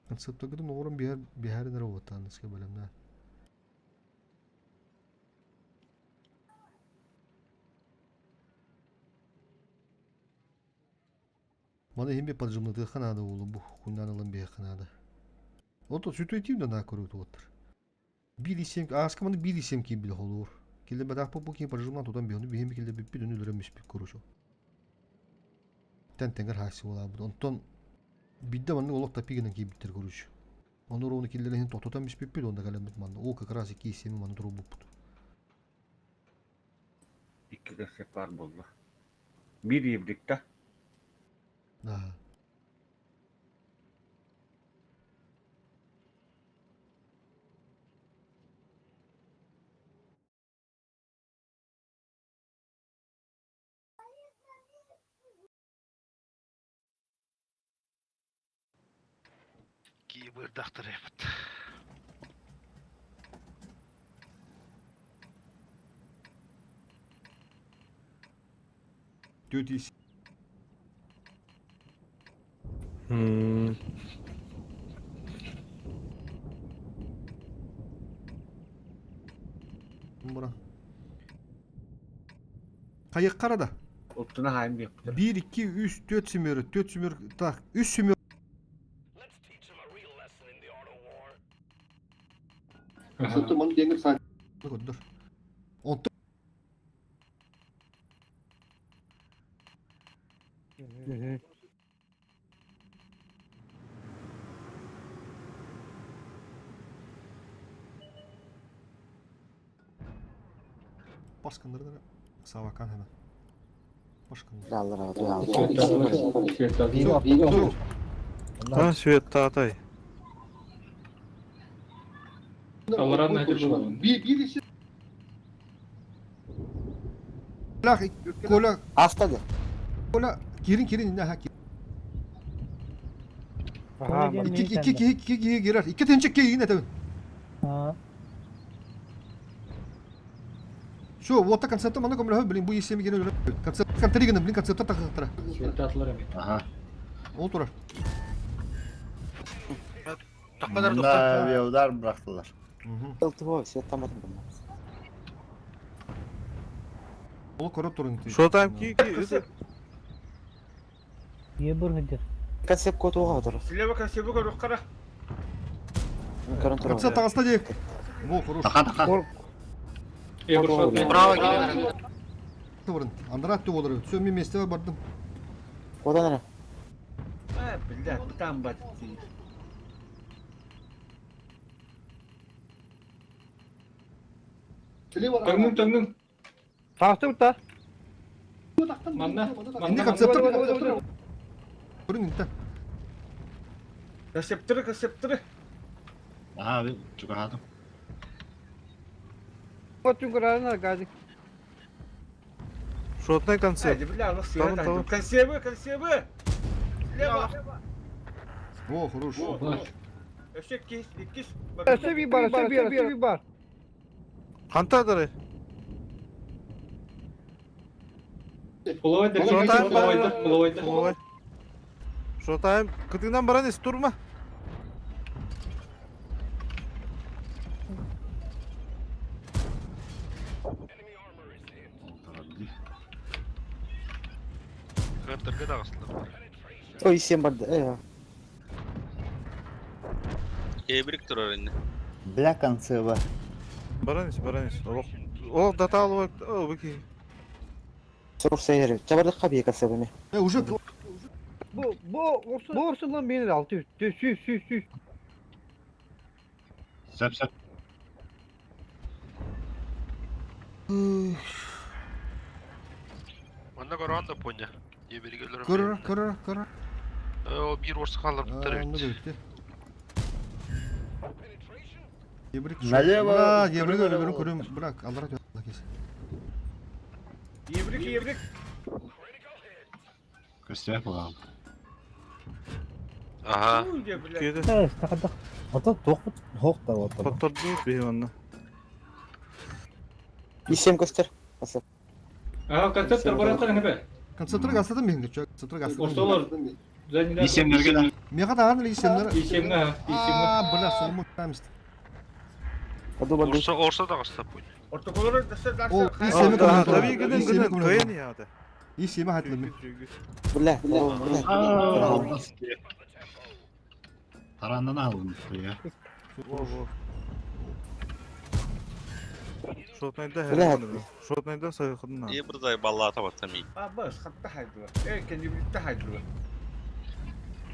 Концептогы орын бихер бихерин роботан иске бөлемнә. Маны химби поджимнаты ханада улу бу куннан алын бихер ханада. Ото сүтөйтим да на көрүт оттыр. Бир исем аска маны бир исем ки бил холур. Килде бадах бу ки поджимнан тутан бихону бихем килде биппи дүнү лөрөмүш бик көрүшө. Тен тенгер хаси була бу. Онтон бидде маны олох тапигенен ки биттер көрүш. Оны роуну киллерин тохтотан биш биппи онда калембит маны. О как раз ики исеми маны туру буппут. Икки концепт бар буолла. Биир ебрикта. Да. Ки бырдахтар эпит. Төт ис. Бура. Кайык карада. Оттуна хайым биэптер. 1 2 3 4 семеры, 4 семер, так, 3 семер. Dur. Онтон Başkanları Savakan hemen. Başkanları. Аллар алды. Биир А, свет таатай. Алларан найдешь было. Bir, bir ise Коля, Аста да. Коля, кирин кирин инне ха. Ага, Икки икки киһи икки киһи кирер. Икки тынчык киһи этебин. Все, вот так концепта маны көмөлөһө блин бу исеми гене өлөр. Концепт контри гына блин концепта тахтара. Ага. Ол турар. Мында авиаудар бырахтылар. Ылтыбы, свет тамадым бұны. Ол көрөп турун. Шотайм ки ки. Не бір хыдыр. Концепт котуға отырыр. Слева концепт көрүк кара. Көрін тұрыр. Концепт тагаста дейік. Во, хорош. Тақа тақа. Браво келе. Турун. Андрат ты болор. Все, мен месте бардым. Одан ара. А, блядь, там бат. Төңнүң төңнүң. Тақты бұта. Манна. Инде концепт Турун инте. Концепттері, концепттері. Ага, чугахатым. Шотный концепт. Бля, ну Консервы, консервы. Слева. Во, хорош. Өсек кис, иккис. бар, Хантадыры. Шотайм бар. Шотайм. Кытыгынан баран эс турма. Кыртырга да астылар. Ой, сен барды. Э, Кебирик турар инде. Бля концеба. Баран эс, баран эс. Олох. Олох даталы о, бики. Соқ сейері. Чабардық қабие концепт Э, уже Бу бу bu olsun lan beni altı üst. Sü sü sü. Сәп сәп. Онда көрөн да поня. Ебирик өлөрөм. көрөр, көрөр, көрөр. О, бир орсы қалыр бітір Аны бит. бітті. Ебрик. Налево. Бра, ебрик өлөрүн көрөм. Бра, алара кес. Ебрик, ебрик. Көстөп була. Ага. Кеде. Тақадақ. Ата тоқпыт хоқтар отыр. Хотторду бейманна. Исем көстер. Концепт. Ага, концепттер баратқан не Концептер гастатын мен чө. Концептер гастатын. Исемнерге да. Мега таган эле исемнер. Исемне, А, бля, солому тамист. Оду барды. Орса орса да аста поня. Ортоколор десе Ол даксы. исеми Да, көрүн. таби гыдын Исеми гыдын көрүн. кыйын яды. Исеми хатлы. Бля, бля. Тарандан алын я. Во, во. Шотнайда Бля. хәрәкәт. Шотнайда сайхыдна. Ебір балла табатсам iyi. А, бас, хатта хайдыла. Э, кенди битте хайдыла.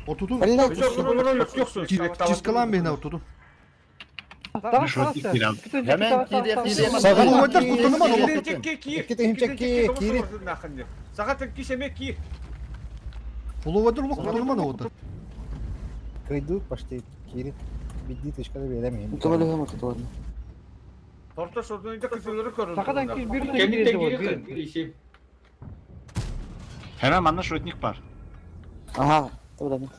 Отутун. Бля, Чискалан бейна отутун. Шотник кирал. Hemen кире Саган ойтар куттаныман олох. Кире. Сағат кишеме ки. Половайдар олох куттаныман оттар. Кайду почти кири. Бидди тышкада беремейм. Көмөлі көмөлі тұтылады. Торта шотнайда кызылары көрүндү. Сақадан кез bir кире Hemen манна шотник бар. Ага, табыда мен.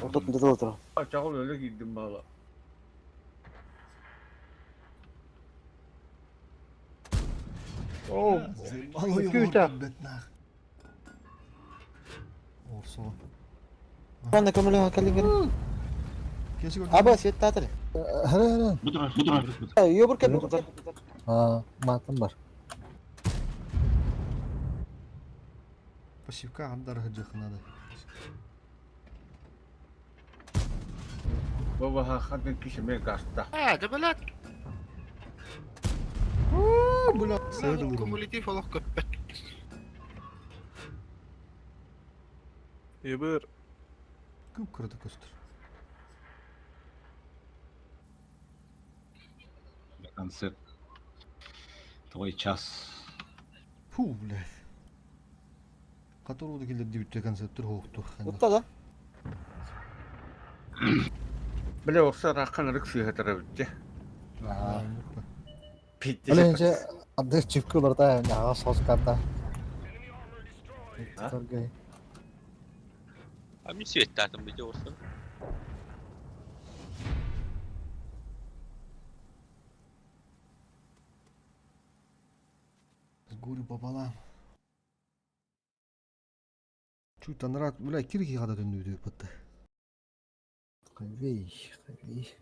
Ортотун деді отырыр. Чагыл өлө кийдим бала. О, Малой Күйті. Орсо. Манна көмөлі кәлін Кеші көрдім. Аба, свет татыр. Хара хара. Бу тура, бу тура. Йобур кәбі тұтар. А, матым бар. Пассивка андар хыджахынады. Баба хатын кишеме гаста. А, да блядь. Бля, сайды урын. Кумулятив олох көппөт. Ебір. Күп кырды көстір. Концепт. Твой час. Фу, бля. Катор уды келді дебютте концепттер хоқту. Ұтта да. Бля, орса раққан ырык сүйхатара бітте. Ал энче Ады чипки уларыта аҕа сос карта. Торгай. А мин светтаатым бите орсон. С горю пополам. Чуть анараа бля кир киһи хата төннүбүтү бытты. Хайвей, хайвей.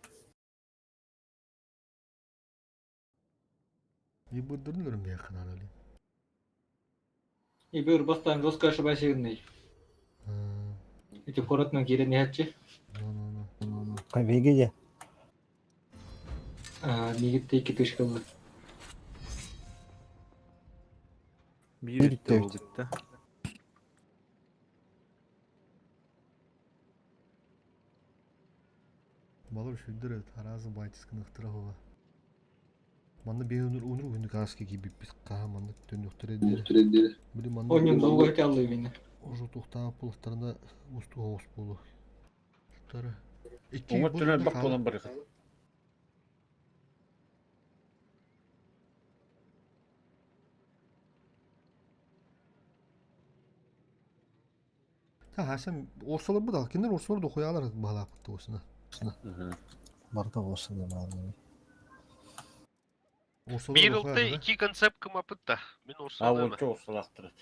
Ебырдырын өлөрүм миэхэ наада Ибир бастаан жестко ошибайсыгынный. Ити куоратынан киирэн иһээччи. Хайвейге же. Мигитте икки тышка ылла. Биир өттө буолбут Балар үчүгдэр эбит, араас байтискыныхтара хоба. Манна биир унур унур күнү кааска киирбиппит хаһан маннык төннүөхтэрэ диэри. Били манна Онньон долго хотеллы именно. Уже тухтаах булахтарына устуу оҕус буолуо. Тары. Икки Оҥор бу түнэ элбэх хаалар. буолан барыха. Та хасан орсолор бу да кинилэр орсолор дохуялар баһалааппыт туосuna. Барыта болсун диэн Орсолор Биир дохуялар ылта да. икки концепт кымапыт да. Мин А орсолума. уонча орсолаахтарат.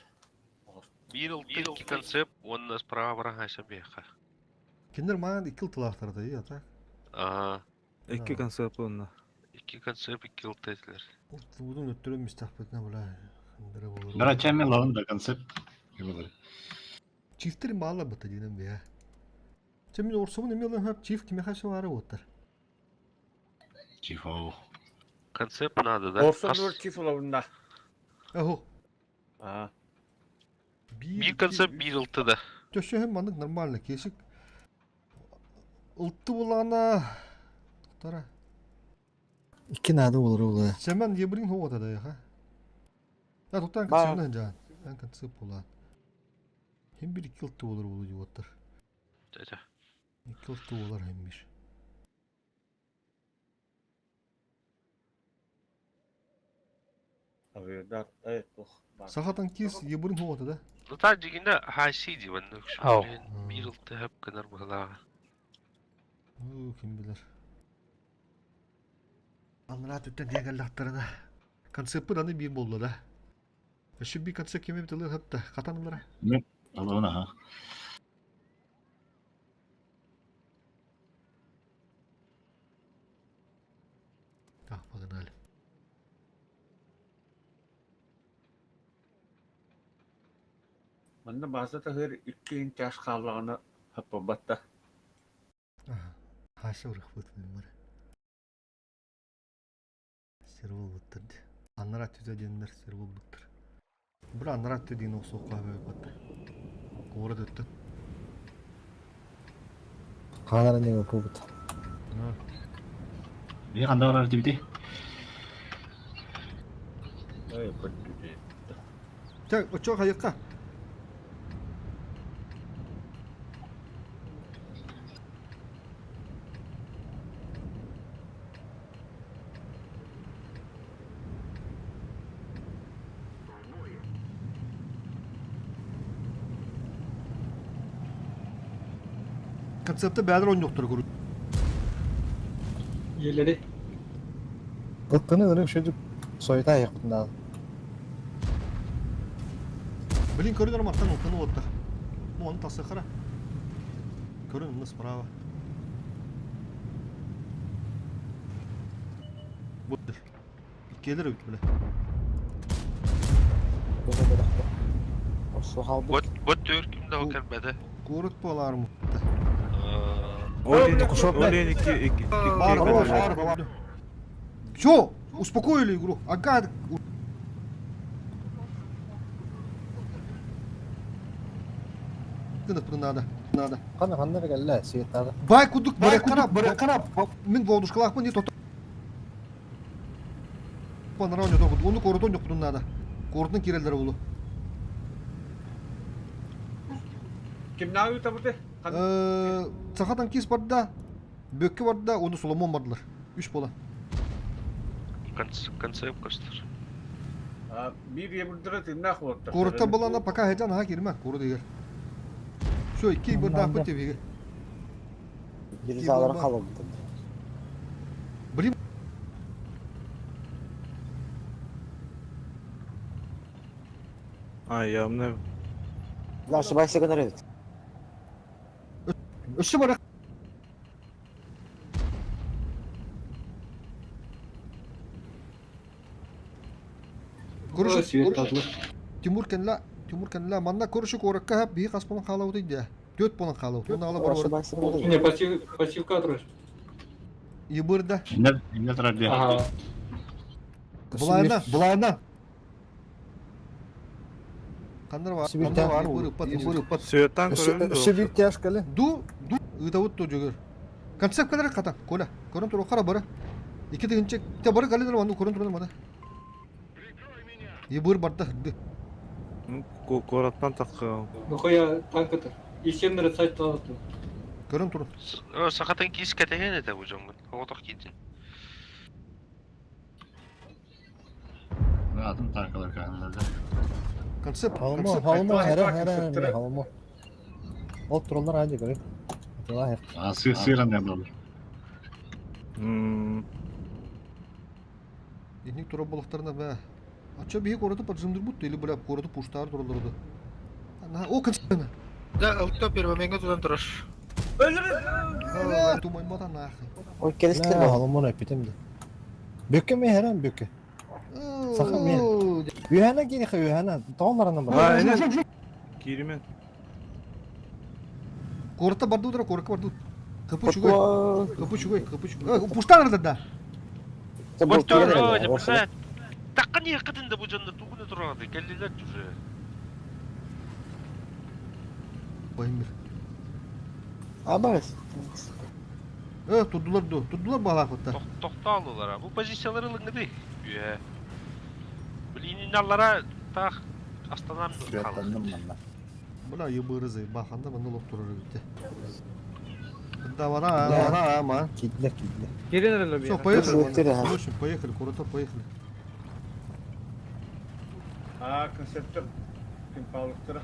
Биир ылта икки концепт уонна справа баран биэхэ. Кинилэр маан икки ылтылаахтар да ия так. Аа, Икки концепт онно. икки концепт икки ылта этилер. Ылтыбытын өттөрөн мистахпытына бля. Хандара болор. Бара чами лавын да концепт. Чифтер маала быта динен бия. Чэ мин орсобун эми ылан хөп чиф кимэхэ савары оттар. Чифо. Концепт надо, да? Орсолор чиф олабында. Ахо. Аа. Биир концепт биир ылта да. Төшөһүн маннык нормально кесик. Ылты булана. Тара. Икки наада болор ула. Семен ебрин хота да яха. Да туттан Ба- концепт жан. Ан концепт булан. Хим бир икки ылты болор болу деп оттар. Ча-ча. Икки ылты болар хим бир. Авиадар э тух. Сахатан кис ебрин хота да. Ну та дигинде хаси ди маннык Ау. Биир ылта хөп гынар быһылааҕа. Уу, ким билер. Аннара түттен диэгэллахтарына. Концепты аны бир болду да. Өссө би концепт кеме битылы хатта катанылара. Алын аха. Так, погнали. Манна бааза таһыр икки чаш хааллаҕына хаппабатта. Ага. Хаша урах бут бар. Сервол буттар. Аннара түзә деннер сервол буттар. Бир аннара тү дин оксоққа бөп Город өттү. Хаанара неге көбүт. Би кандай барар дибди? Ой, көттү. Так, очо кайыкка. Концепті бәдір ойын көру. Иелери. Ылтыны ырык шөдүк сойта аяқпытын Блин, көрүнөр маттан ылтыны оттар. Бу оны тасы қара. Көрүн мына справа. Бұдыр. Иккелер өт біле. Орсу халбыт. Вот вот төркүм да кэлбэдэ. Город болар мутта. Олен Олен икки икки Бар, бар, бар. Все, успокоили игру. Ага. Надо, надо. Кана ханна кэллэ сиеттада. Бай кудук, бай кудук, бай карап. Мин волдушкалахпын не тот. Панрауне тоқыт. Оны коротон yok надо. Коротун кирелдер болу. Ким науы табыты? Сахатан кис барда, бөкке барда, оны Соломон бардылар. Үш бола. Концепт көстөр. Биир ебурдара тыыннаах олордо. Куораттан балана пока хедян аха кирме куорат игер. Все, икки бырдаахпыт тибиге. Бирюзалары қалылды. Блин. А, явно. Да, ошибайся гонорит. Өссө бара. Көрүш. Тимур кэнлэ, Тимур кэнлэ, манна көрүшү куоракка хап биһи хас буолан хаалабытый дии. Түөрт буолан хаалабыт. Уонна ала бар бар. Не, пассив, пассивка отрыш. Ебырда. Не, не трабе. Ага. Булайна, булайна. Ханнар бар, ханнар бар, ебыр ыппат, ебыр ыппат. Светтан көрөм Өссө биир тяжка ли? Ду, ду, ыытабыт то жөгөр. Концепт ката, Коля. Көрөн турук хара бары. Ики тыгынча, те бары калидер ванду көрөн туран мана. Ебыр барда. Куораттан тахха. Нахуя танк это? И всем нарицать таланту. Көрөн турун. Сахатын кис кэтеген это бу жоңгун. Оғотох кийтин. Атын танкалар кәһәнләрдә. Концепт, Холомо, холомо, хәрә, хәрә, хәрә, холомо. Ол туралар ади көрөр. Атылар. А, сыр сыран не был. Инник тура болақтарына бә. Ача бии короту поджимдыр бутты или бля короту пуштар тураларды. Ана, о концепт. Да, алты первый менге тудан турар. Бля, тумай бата нахуй. Ой, келістер Бля, холомо эпитем де. Бөккө ме хәрәм бөккө. Саха ме. Үһәнә кире үһәнә. Тоғларына бар. Киримен. Коротта барды утра, коротка барды. Капы чугай. Капы чугай, капы чугай. Пуштар да. Такка не кытында бу жонда тугуна турган келдилер уже. Байымбир. Абас. Турдулар ду, турдулар балак отта. Токтоолулар. Бу позициялары ылыңды. Үе. Блин, аллара так астанам Светтанным манна. Бля, ебырызы, баханда мында лоп турар битте. Да, вара, вара, ма. Кидлер, кидлер. Келин Все, поехали. В общем, поехали, круто, поехали. А, концептор. Ким палыктыра.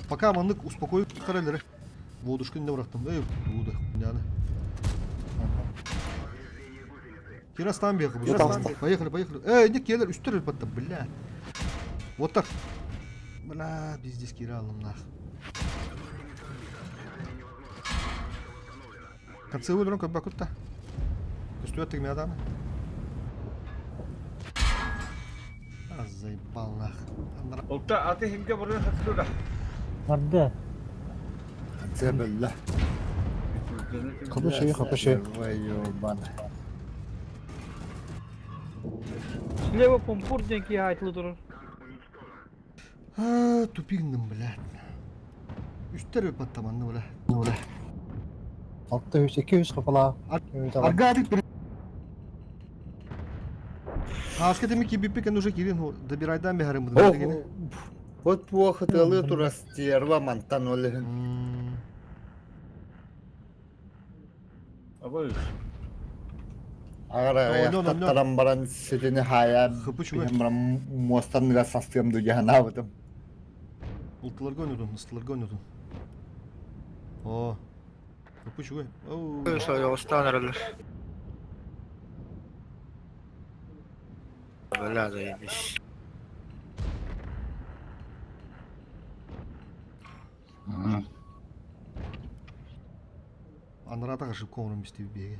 Пока маннык успокой каралеры. Водушка не бырактым. Эй, буда, хуйняны. Кирастан бегал, Поехали, поехали. Эй, не келер, үстер батта, бля. Вот так. Бля, пиздец, киралым нах. Концы выдрон как бакутта. Көстүөттік мен адамы. А, заебал нах. Олта аты хинге бұрын хатылура. Барды. Цебелле. Капы шею, капы шею. Бана. Слева помпур денки айтылы турur. А, тупигнім, бля. Үстер баттаманны, бля. Бля. 600, 200 капала. Аргадик бір. Аска демек кибиппе уже кирин добирайдан бехарым О, Вот плохо тылы турастерва мантан олехин. Абай. Агара аяқтаттаран баран сетini хая баран мостанныга састыам ду жаханабытым. Ултыларга ойнодун, ыстыларга ойнодун. О. Хыпы чугай. Оу. Остан аралар. Бля, заебись. Анрата ошибка орун бисти беге.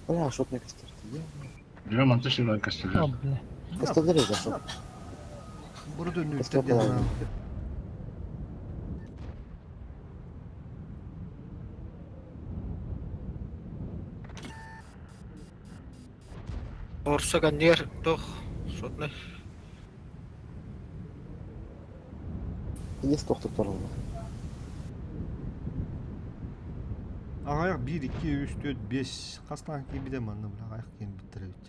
Бля, шотный костер. Билем, анты шилай костер. Костер зашел. Burada önlü Костер үттер была. Орса ганнер тох шотный. Есть тохтук турал. Ағаяқ 1, 2, 3, 4, 5. Қастан кейін бідем анны, бля, аяқ кейін биттіребит.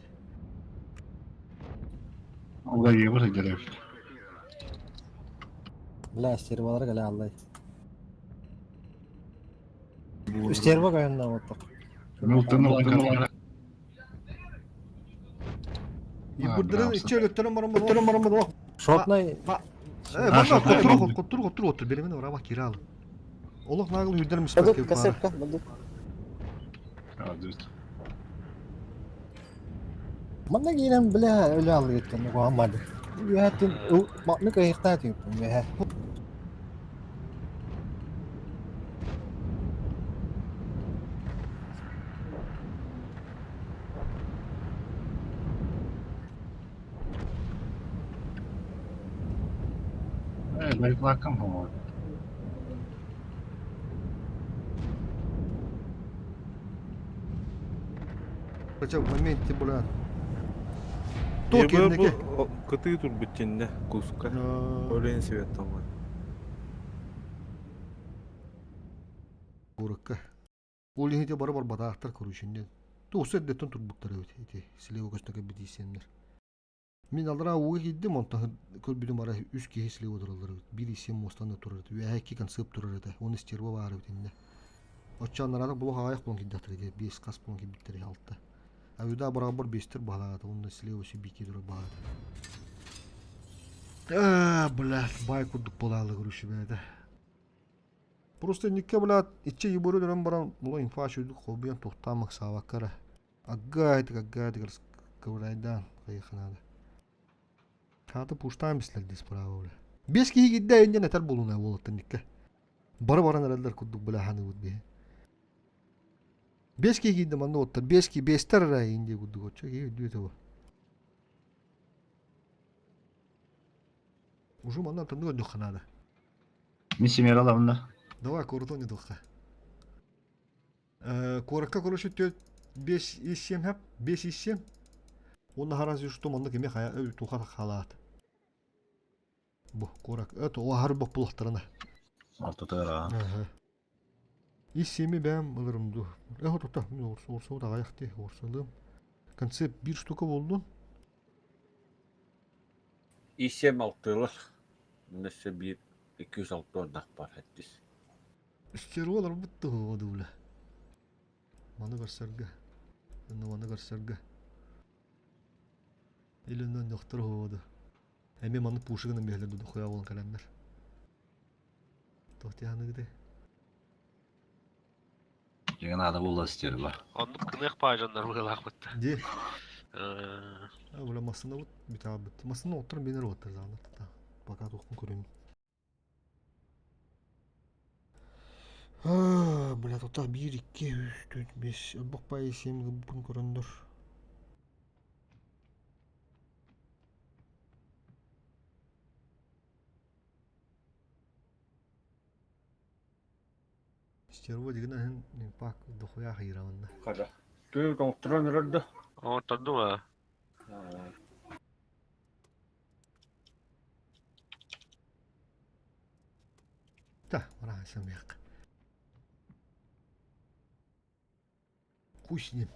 Алла ебыр gerek. Бля, стервалар галя аллай. Стерва кайында оттық. Мылтын алан. Ибурдарын иччи өлөттөрөн баран баран баран баран. Шотнай. Э, манна коттур коттур коттур оттур беремен орама кирал. Олох нагыл үрдер миспек Касепка, бандык. Манна киирэн бля өлө алыгыттан угааммады. Үөһэттин матны кыйыктаа түҥпүн үөһэ. Э, Бариклаккам, по-моему. Хотя в моменте, бля. То кэнники. Кытыы турбут тиннэ куска. Олен свет таман. Куракка. Ол иһин ити бары барбатаахтар короче Туус эрдэттэн турбуттар эбит ити слева көстө кэлбит иисэннэр. Мин аллараа ууга киирдим, онтон көрбүтүм арай үс киһи слева тураллар эбит. Биир иисэн муостан да турар этэ. Үөһэ икки концепт турар этэ. Уонна стерва баар эбит иннэ. Оччо аннараатык булуох аҕыйах буолан киирдэхтэрэ дии. Биэс хас буолан киирбиттэрэ алта. Аюда быраҕабар биэстэр баһылаата уонна слева сибики турар баһылаата. Аа, блядь, бай курдук буолаалы короче, бэйэтэ. Просто инникке, блядь, иччи ебуру өлөрөн баран, була инфа үчүгдүк холбуйан туохтаан максаабакка эрэ. Аггаайтык, аггаайтык ковырайдаан хайыха наада. Хаата пуштаан бислэр дии справа, бля. Биэс киһи киирдэ инньэн этэр буолунай уолаттан инникке. Бары баран эрэллэр курдук, бля, ханыыбыт биһи. Биэс киһи киирдэ манна уоттар, биэс киһи, биэстэр эрэ иин дии курдук оччо киһи өйдүө этэ бу. Уже манна тыннык өйдүөххэ наада. Мин семьяра Давай, куората ойнотуохха. Куоракка, короче, 4, 5 и 7 хэп, 5 и 7. Уонна разве что маннык эмиэ хайа туха халаат. Бу куорак, это оһар боппулахтарына. Ортотугар Ага. Ис семи бэм ылырым ду. Э, тута, мен орсу аҕайах дии, орсалыым. Концепт биир штука болдун. И7 алтыылар. Өссө биир 206 ордах бар хэттис. Стерволар бутты бля. Маны көрсөргө. Онно маны көрсөргө. Илинен доктор ходу. Эми маны пушигынан биһэлэр дуду хуя болон кэлэннэр. Туох тиһаныгыды? Дьиҥэ наада буолла стерва. Оннук гыныах баажаннар быһыылаахпыт. Ди. Бля массына бут бүтаабыт. Массына оттор бенер оттор заанат. Пока туохпун көрөм. Бля, тута 1, 2, 3, 4, 5, ылбах баайы 7 ылбын көрөндөр. Стерво деген аһын пак дохуя хайыраманна. Хада. Түр тоңтуран ырырды. Оттонду ма? Та, вара самяк. Хуй с ним.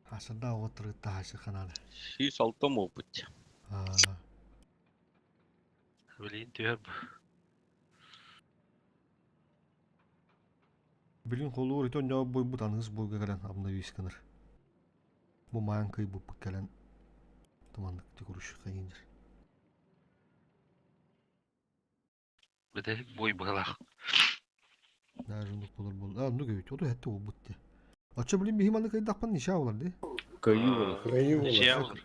Хасада отыры тахасы ханада. 106 опыт. Блин, түһэр Билин холуур итон жоо бойбут аныгыс бойга кэлэн обновись гынар. Бу маан кый буппут кэлэн туманнык тикуруш хайынжыр. Бите бой быһылаах. Даже оннук болор бол. А, оннук эбит. Оту хэтте болбут те. Оччо билин биһи маннык ыйдахпын ничаа болар ди. Кыайыы болар. Кыайыы болар. Ничья болар.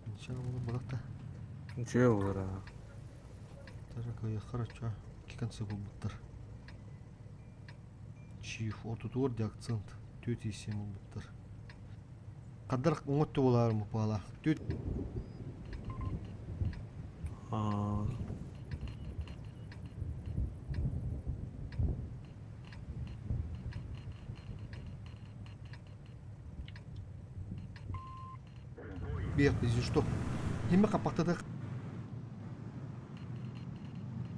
Ничаа болар болар та. Ничего болар аа. Тара кыайыаххар оччо икки концы булбуттар. Чиф ортотугар ди акцент. Түөт иисиэн булбуттар. Хаддар оҥотто буолаар мупаала. Түөт Аа. биэх если что. Кимме хаппахтатых.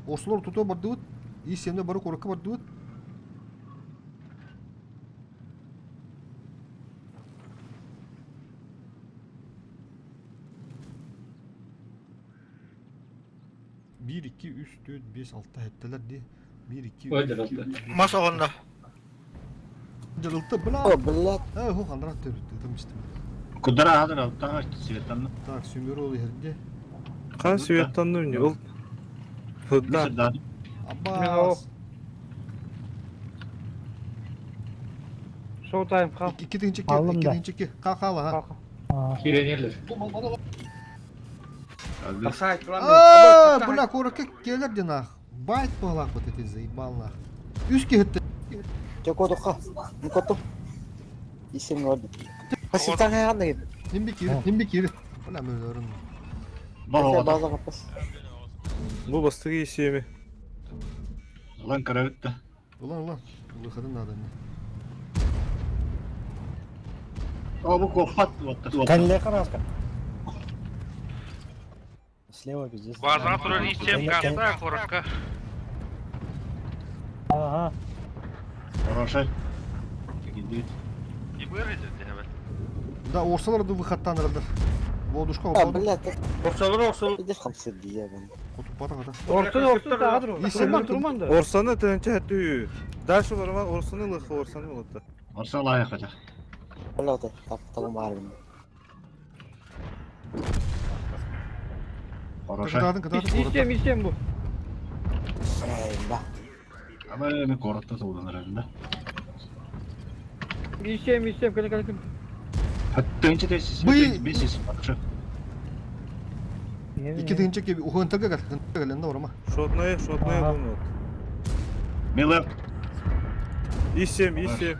Ослор тута бардыбыт. Иисиэннэ бары куоракка бардыбыт. Биир, икки, үс, түөрт, биэс, алта, сэттэлэр дии. Биир, икки, үс, Мас оҕонно. Дьарылта, бля. О, блядь. Э, хох, андрат төрүттү, там истим. Кудара аһадыр алтаға светанны. Так, сүмөр ол иһирде. Хан светтанны мне ыл. Хыдда. Аббас. Showtime kal. Икки тыһынча икки, Аллым икки да. тыһынча икки. Ха хала, ха. Аа. А, бля, куракка келер де нах. Байт балах вот эти заебал нах. Үс киһитте. Чэ кодуха. Ну коту. Исем oldu. Pasiften ayağına gidin. Nimbi кири, nimbi кири. Бля, мен өрін. Бар База капас. Бу бастыгы исеми. Лан карабытта. Улан, улан. Выходы надо мне. О, бу кофат вот. Калле хараска. Слева пиздец. База турар исем каста коротко. Ага. Хорошай. Не выглядит, hemen. Да, орсалар да выходтан ырдыр. Бодушка, А, бодушка. блядь. Орсалар орсалар. Пиздец хамсыр diye ben. Котупата ката. Orsun orsun da adır. İsim- Turman turman da. Орсаны төнче түү. Дальше барма орсаны лыхы орсаны болот. Орса лайық қажа. Öyle de tap tamam harbi. Хорошай. Кытаатын, кытаатын. İsem isem bu. Eyvah. Ама мен коротта толдан арарында. İsem isem kale kale kale. Төнче тесис. Бый- Бесис. Хорошо. Икки тыһынча икки. Ухуынтага кал. Хынтага кал, орма. Шотная, шотная Ага. болот. Миле. Исем, исем.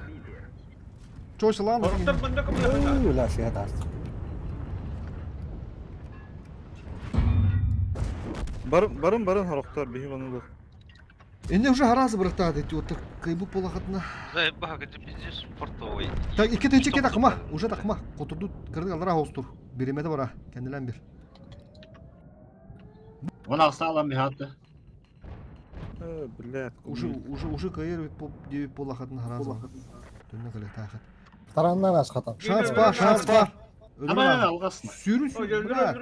Чойсалан. Орустар мында кымда. Ула свет аст. Барын барын барын хорохтор биһи банылык. Энне уже харазы бырыктады. Отыр кайбы полахатына. Заебал, это пиздец фартовый. Так, икки тыһынча икки такма. Уже такма. Котурду кырдык алара хостур. Биремеде бара. Кендилен бир. Вон алса алам бихатты. Э, блядь. Уже уже уже кайыр по деби полахатына харазы. Түнне кале тахат. Тараннан ас хата. Шанс бар, шанс бар. Ама алғасына. Сүйрүн сүйрүн. Бля.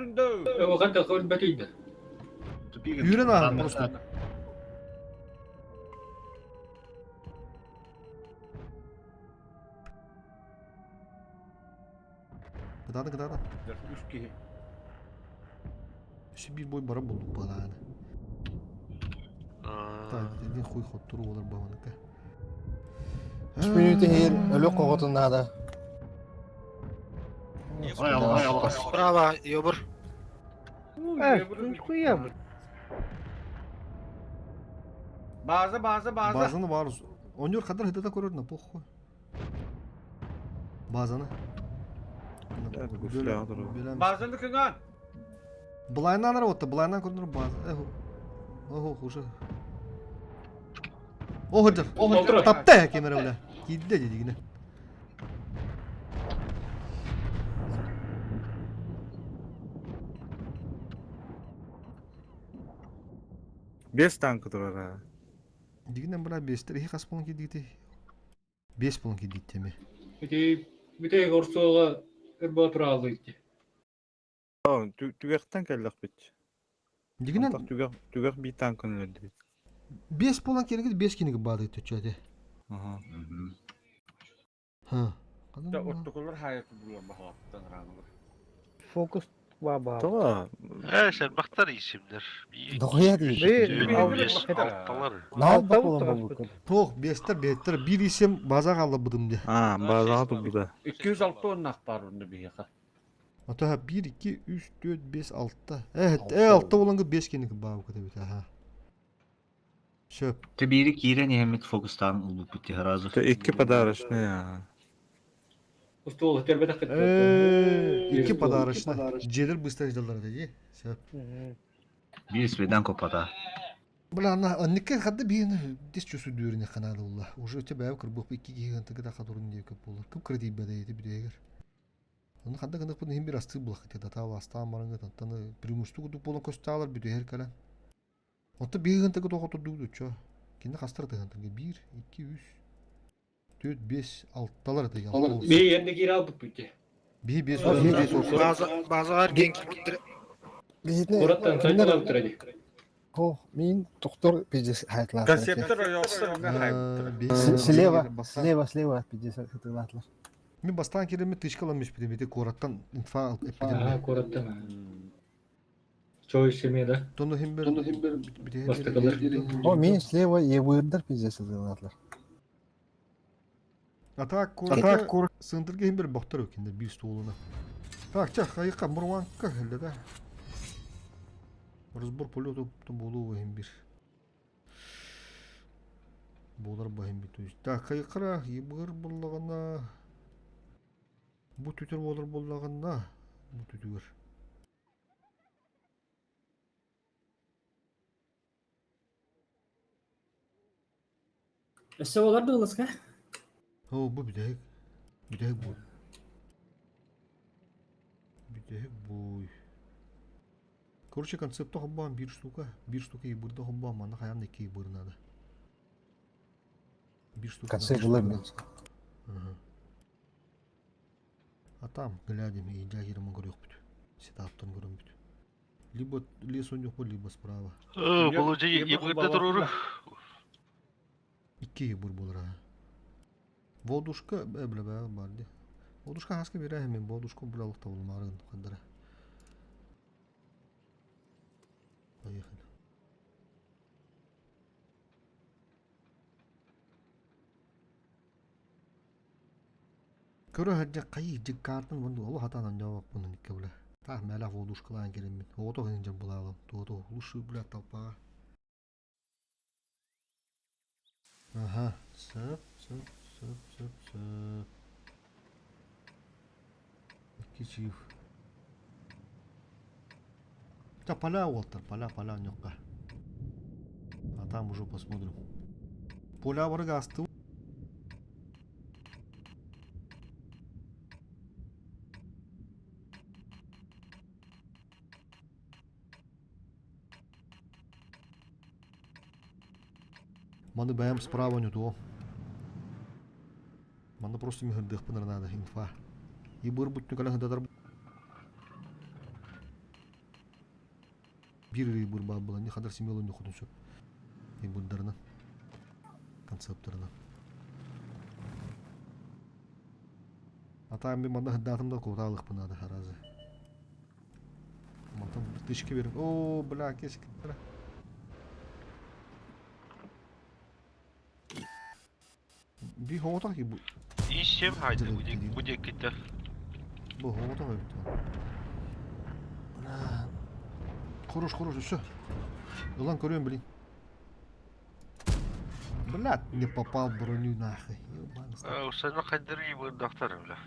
Yürü lan просто. Кытаатын, кытаатын. Үс киһи. Үсі бир бой бара болду балааны. Так, един хуй хоттуру болар бабаныкка. Үч минут иһин өлө коҕотун наада. Ай алға, алға. Справа, ёбр. Eh, kuya bu. База база база. Базаны бар. Оньор кадар хытата көрөр на похуй. Базаны. Базаны кынган. Былайынан ара отта, былайынан көрүнөр база. Эхо. Охо, уже. Охо, охо. Тапта кемере бля. Кидде дедигине. Бес танка турара. Дигинен бля бестер, ихи хас болон киддигити. Бес болон киддит теме. О, түгәхтән кәлләк бит. Дигинен Түгәх түгәх би танкын өлдү бит. бес болон кереги бес киниги бады төчөдө. Ага. Ха. Да оттоколор хайаты булан бахалаттан ранылар. Fokus baba. Това. Э, sen baktar isimler. Bir, Дохуя iki, дейт. üç, Bir- dört, bir- beş, bir- alttalar. Наал Алта болон уттагас болбуккун. Тох, бестер, беттер, бир исем база калды быдым де. А, база ту буда. 206 оннах бар онда биһиэхэ. Ата 1 2 3 4 5 6. Э, э 6 болонго 5 киниги баа көтөбүт. Аха. Шөп. Тебири кирен ehemmet фокустан улбут бути харазы. Те икки подарочный. а. Э, iki подарочный. Желер быстро ждалар деди. Шөп. Бир сведан копата. Бля, ана анникке хадда биин дис чусу дүүрүнэ канада улла. Уже өтө бәб кырбык икки киһи тыгы да хадурун диye көп болар. Кып кредит бәдә ити бидегер. Оны хадда гындык бу хим бир асты булак ити дата астан барыңга тантаны преимущество кутуп болон көсталар бидегер калан. Онто биин тыгы тохото дугду чо. Кинде хастыр тыгын тыгы 1 2 3 4 5 6 талар тыгы. Би 5 6 5 База, базалар генки Биһитне. О, мин тохтор пиздец хайтлаатар. Концептор ойоҕостор эмэ хайбыттара. Слева, слева, слева пиздец хатылаатылар. Мин бастаан киирэммит тычкалам испитим ити куораттан инфа эппитим. Ага, куораттан. Чой семья, да? Тону химбер Бастакылар. О, мин слева ебырдар пиздец хатылаатылар. А так куорат сындырга химбер бохтор өкүндер бир столуна. Так, чах, айыкка мурванка хелле да. Разбор полету болуу химбир. Буолар баһын бүтүс. Так, хайыкара ебыр буллагана бу түтер болар буллагана бу түтүгөр. Өссө олар да ылыска. О, бу бүтэһик. Бүтэһик бу. Бүтэһик буй. Короче, концепта хоббаан биир штука, биир штука ебырда хоббаан манна хайаан да икки ебыр надо. Биир штука. Концепт была мен. Ага. А там, глядим, и дягером көрүөхпүт. Сетаптан көрөммүт. Либо лес у них, либо справа. Бұл же ебырда тұрыр. Икки ебыр болар. а. Водушка, бля, бля, бар ди. Водушка хаска берәһем, водушка булалыкта булмарын кадара. Поехали. Көрө хәдде кайы жиккартын бунду олу хатанан жабак бунун икке бля. Та мәлә водушкалан кереммин. Ото хинжен булалым. Тото лучше бля толпага. Ага, сөп, сөп, сөп, сөп, сөп. Кичив. Да поля уолтар, поля, поля нёкка. А там уже посмотрим. Поля барга асты. Маны бәям справа не то. Маны просто михырдых надо инфа. И быр бүттү калан хыдадар. Бир быр бар була, не хадар семело не худун сөп. И бырдарына. Концепторына. А там би манда хыдатым да куталык надо харазы. Мантан тышки берип. О, бля, кесик. Би хоотах и бу. Ишем хайды, буде киттер. Бу хоотах и. Хорош, хорош, все. Ылан көрөм, блин. Блядь, не попал в броню нахуй. Ёбаный Усана хайдыр ебырдақтар, бля.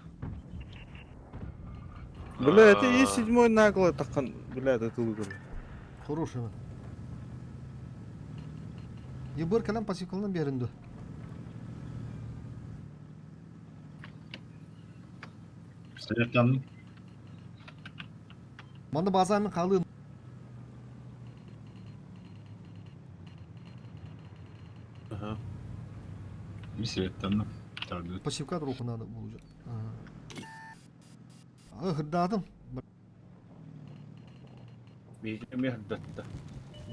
Бля, это и седьмой нагло тақан, бля, это тылы Хороший. Ебыр калам пассивкалынан беринди. Пистолеттан Манда базамен калын. Ага. пистолеттан. Тарды. Пассивка руку надо будет. А, хырдадым. Биһиги хырдатта.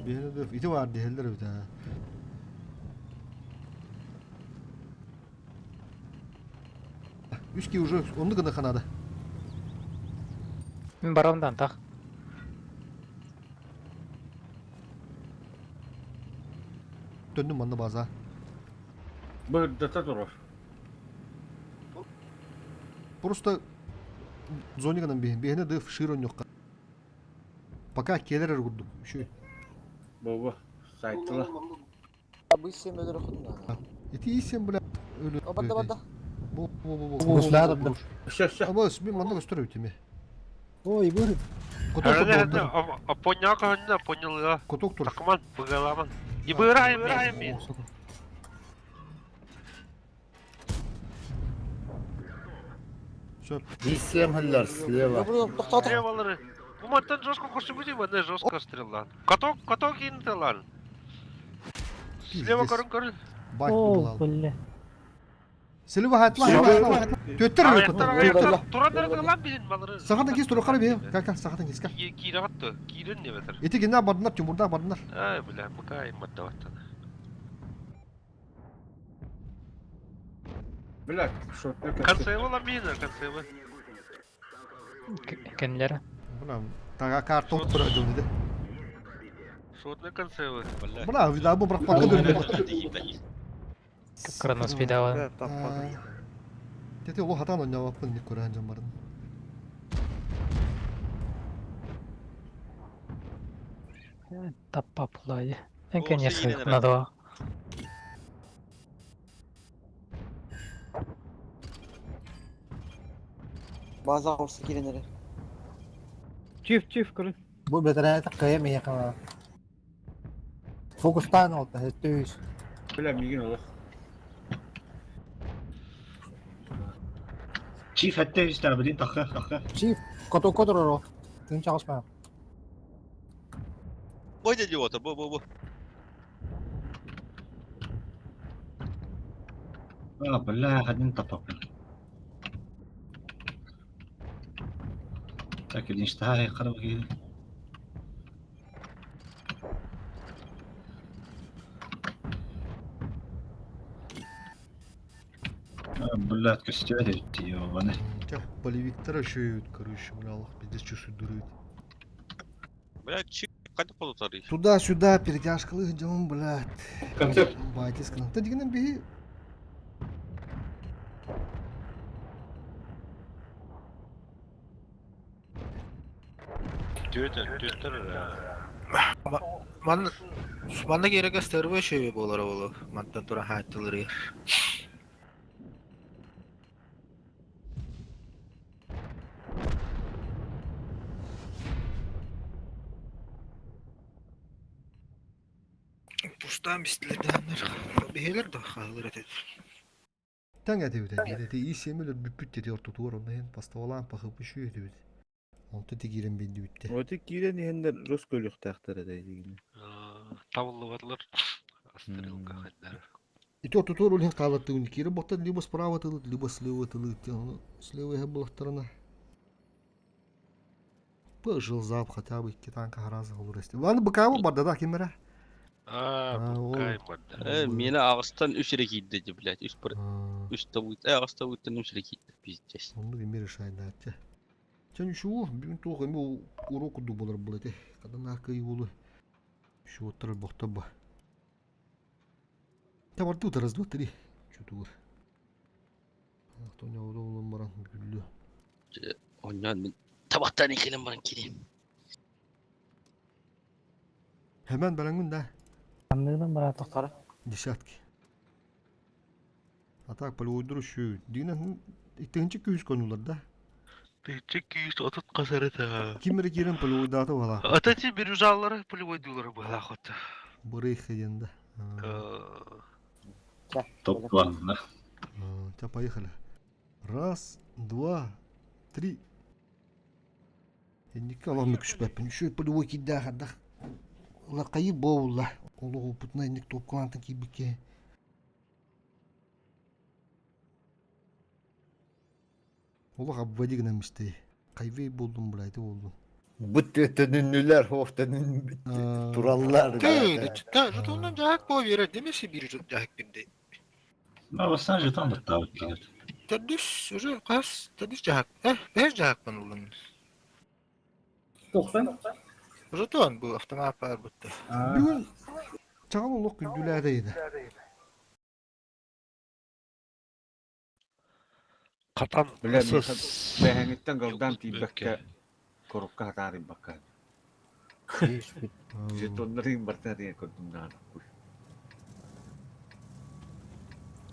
Бихини ити бар дихеллер бит. Үски уже онды гына ханада. Мин барамдан так. Döndüm манна база. Бырдата турар. Просто зониганан бихини дыф широн yok. Пока келер курдук. Şu. Бу сайтыла. Бу сем өлөр худна. Ити исем бля өлө. Бада бада. Бу бу бу бу. Гуслар да. Все, все. Аба мен манна көстөрөп тиме. Ой, быр. Коток Апоняка, поняла. Коток тур. Такман, пыгаламан. Ебырайм, мин. Все. Исем хыллар слева. Токтот. Левалары. Бу маттан жестко көрсөбү мына жестко стрелан. Каток, каток интелан. Слева Пиздец. көрүн көрүн. Бак О, булал. бля. Слева хатла. Төттөр Аяқтар Туран ылан билин балары. Сахатан кис турухара бе. Как сахатан киска. Киирэ гатты. Киирен не бетер. Ити гина бардынар, Тимурда бардынар. Ай, бля, пока им отдавать. Бля, шотный Концевы ламина, концевы. Кенлер. Бына тага картон тура дылды. Шотный концевы, бля. Бына вида бу бірақ бакка дөрдү. Кронос пидава. Тете оло хатан ойнабаппын ник көрән жан барын. Таппа пулай. Эн конечно, надо. Bazen orsa girenleri. Çift çift kırın. Бу бэтэрээтэ кыайа миэхэ Фокустаан олта төйүс. Бля, мигин олох. Чиф хәтта истәбедин тахы тахы. Чиф кото котороро. Тын чагышма. Бой дядя вот, бо бо бо. А, бля, хадин тапап. Так, иншта карап килде. Блядь, костюм ебаный. Тя полевиктар еще короче, бля, Аллах, пиздец, что судурует. Бля, чик, кайда полутары. Туда-сюда, перетяжкалых идем, блядь. Концепт. Батискана. Та дигенен беги. Төтер, төтер. Ман Манна керек стерве шөйе болар олу. Мантан тура хаттылыр. Пустан бистилерденнер. Бихелер да халыр этет. Таң әтебит әтебит. И семелер бүппүт дети ортотуар онна хен поставалаан пахып үшү этебит. Онто тигирен бенди бүтте. Оти киирен иһэннэр рус көлүөхтээхтэр этэ дигини. Тавлыватлар. Стрелка хаддар. Ити ортотуар улин каалаттыгын кире боттан либо справа тылыт, либо слева тылыт. Слева хе булахтарына. Пыжыл зап хотя бы икки танка харазы олур эсти. Ладно, быкабы барда да кимера. А, А, ол. букай барда. Мені ағыстан үш рет киді, блядь. Үш бір, үш табыт, ағыс табыттан үш рет киді, пиздец. Онну бимер шайда атча. Чан шу бүгүн туох эми урок курдук болар бул эти. Кадан аркы болу. Шу оттар бохтоба. Та бар тут раз, два, три. Чутур. Тоня олон баран күллү. Оннан мен табақтан екенім баран келем. Hemen белеңмин да. Анныгынан барат. Тоқтары. Десятки. А так полевой шу. Дигенен иттигинчи күйүс конулар да. Тыйчы күйіс отут қасары та. Кимери кирен полевойдааты бала. Атати бирюзалары полевой дулары была хота. Бырых ден да. Топ план, да. Тебя поехали. Раз, два, три. Энникке алам күшпәппин. Үшөй полевой кидда хаддах. Лакайы боула. Олугу путна инник топкалантын кийбикке. Олох абвадигна мисте. Кайвей болдум булайды болдум. Бу төнүннүлэр, хоф төнүн тураллар. Тö, та, жетоннан жахак бо берер демесе бир жахак бирде. Ну, бастан жетон да табып килет. Төрдүс уже кас, төрдүс жахак. Э, беш жахак мен улан. Тохсан? Жетон бу автомат бар бутта. Бүгүн чагал олох күндүлээдейdi. Катан Бля, бэхэҥиттэн галдан тиийбэккэ коробка хатаарый бакка. Жетоннарын бартаарын көрдүм наана.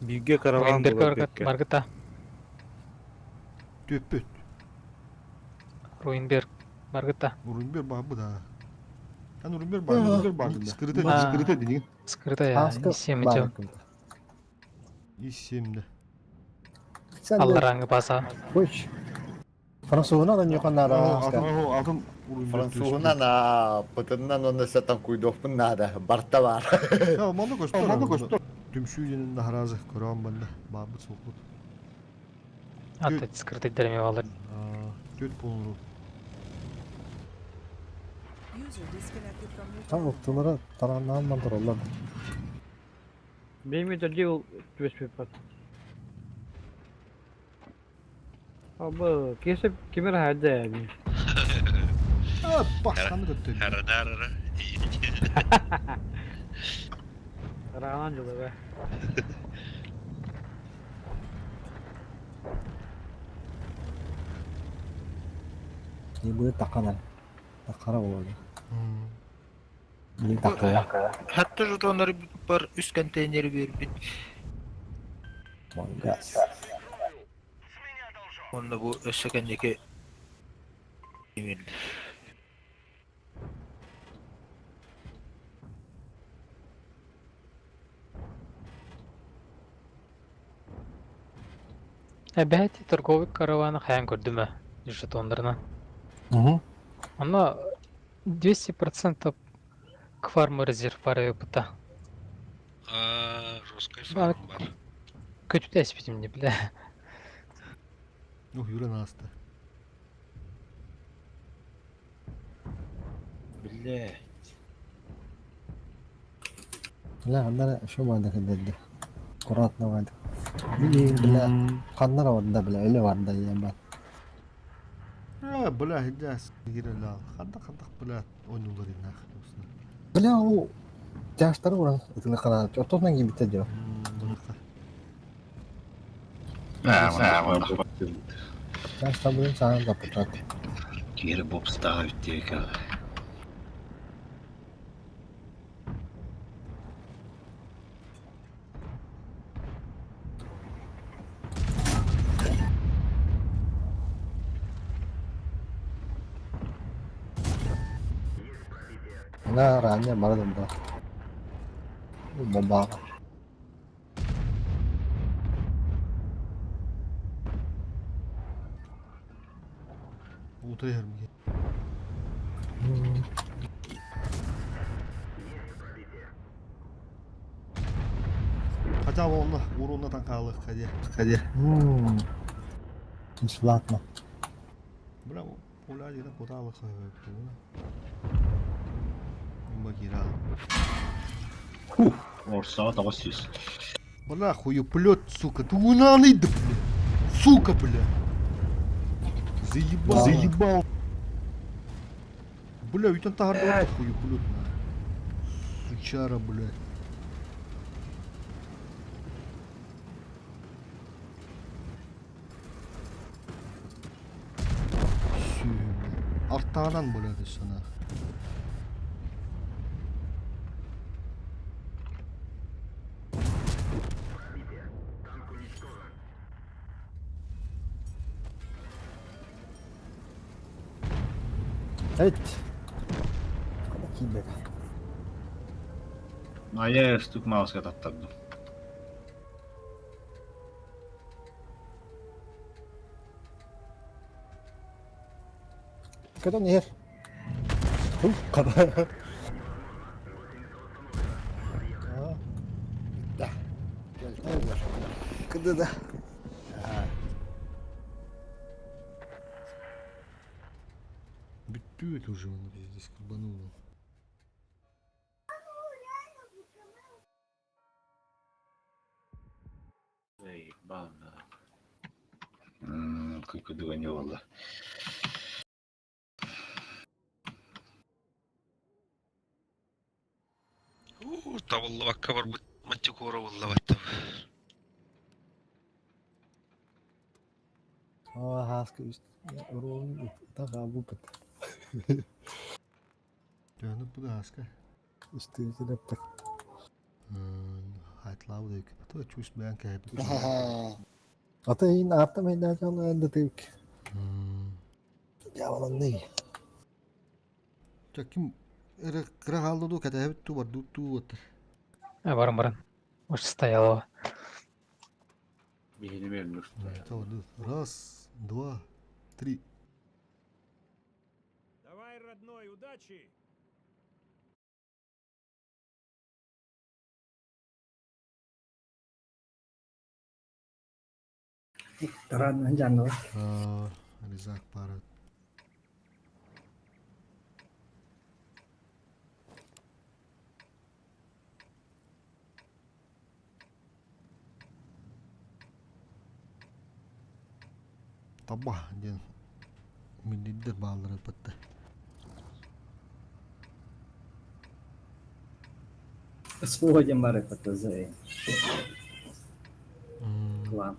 Бииргэ караван Руинберг буолар бэккэ. Маргыта. Төппөт. Руинберг. Маргыта. Урунбер баабы да. Ан урунбер баабы. Урунбер баабы. Скрыта, А. скрыта деген. Скрытая. Аска Семь идем. И семь да. Аллараңы баса. Койч. Французuna да ньюканнара. Атын Французунан а, пытыннан онна сатан куйдохпун надо. Барта бар. Я манда көстөр. Манда көстөр. Түмсүү диэн наһаразы көрөөн банна баабыт суохпут. Аты скрытыйдар эми балар. Түт полнуру. User disconnected from your Та channel. оттулара тараннаан мандыраллар. Benim de değil түбэспиппат. Абы, кесеп кимер хәдә әби. А, башканы көттө. Хара-нара. Раган жылы бе. Не будет такана. Такара болады. Не такая. Hatta жетонları бар üst konteyneri bir Мангас. Онно бу өссө кэнники имил. Эбэт торговый караваны хаян көрдүмө жетондарынан. Угу. Она 200% к фарму резерв пары опыта. А, жесткий Баны фарм бар. Көтүтэ эспитим не бля. Ну, юрен аста. Билле. Бля, аннара шо баада кедерди. Аккуратно баада. Били, бля, каннара барда, бля, эле барда ебать. А, бля, хидяс кирелал. Хандак хандак бля ойнулар инах. Бля, ол жаштары уран ытылы кара. Ортосунан кийин битте жо. Жаштар бүгүн саған запутат. Кири боп ставить тека. На ранее бардым да. Бомба. Утра ярмге. Хотя бы он урона танкалых, ходи. Ходи. Бесплатно. Бля, оля дена коталых. Бакирал. Орсаға тоғыз жүз. Бля, хуеплет, сука, ты унаный да, бля. Сука, бля. Заебал, заебал. Бля, ведь он тагар хуеплет, на. Сучара, бля. Сü, бля. Арттағынан, бля, түсіна. Эт. Кийбек. Ая стук мауска таттардым. Көтөн ер. Хуй, кара. Да. Кыды да. Бүттү это уже он здесь кабануло. Эй, бана. Күйкүдүгө не болду? У, табыллыбакка бар мантикора буллабаттым. О, хаска үст. Урон тага бупат. Төнүп бу да аска. Үстү сенеп. Хайтлау да То чусь бән кәйп. Ата ин арта мен да жана энде тик. Яваланны. Ким эре кыра халды ду кәтәбит ту бар ду ту вот. А, баран баран. Может стояло. Раз, два, три. Давай, родной, удачи! Тараан жаннылар. Резак баар. Таба диэн миллиардер бааллар ыппатта. СВО диэн баар ыппатта ЗЭ. Клан.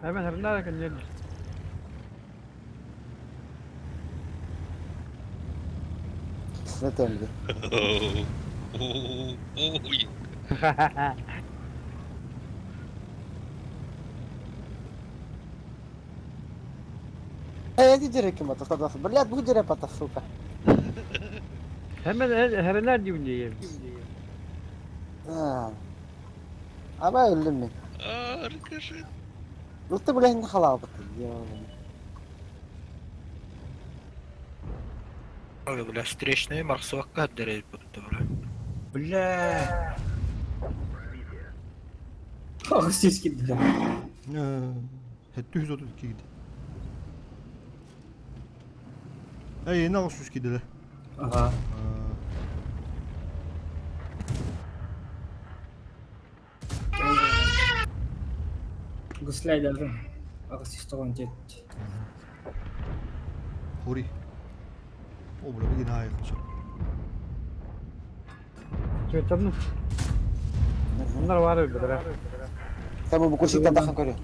Hemen hemen nereden geldi? Ne öldü. Ой. Э, эти диреким это, блядь, бу дирек это, сука. Hemen hemen diyorum diye. Ha. Ama öldüm ben. А, рикошет. Ruttu bile hindi halabıtı. Ya. Бля, встречный марсуакка дерей будто, бля. Бля. Ах, сиськи, бля. 732 gidi. Ey ne olsun ki dile. Ага. Гусляй даже. Ах, систон дед. Hori. O bile bir yine ayık. Çöçedim. Bunlar var öyle ha. Tamam bu kursikten daha görüyor.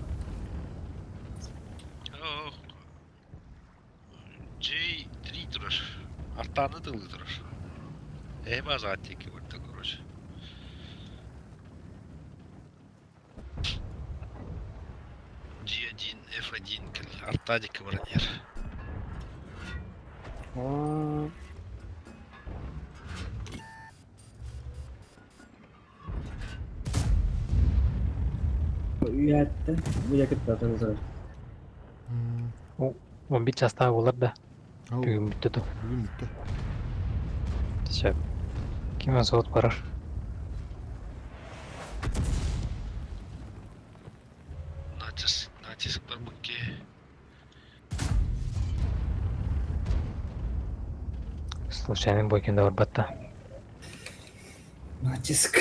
J3 турар. Артаны тылы турар. Эм азаттеки барда, короче. G1, F1, Артадик баранер. Үйәтті. Бу якыт татырызар. 11 частағы болар да. Бүгін бүтті то. Бүгін бүтті. Сөп. Кимен соғыт барар. Натиск, натиск бар букке. Случайно бойкенде бар батта. Натиск.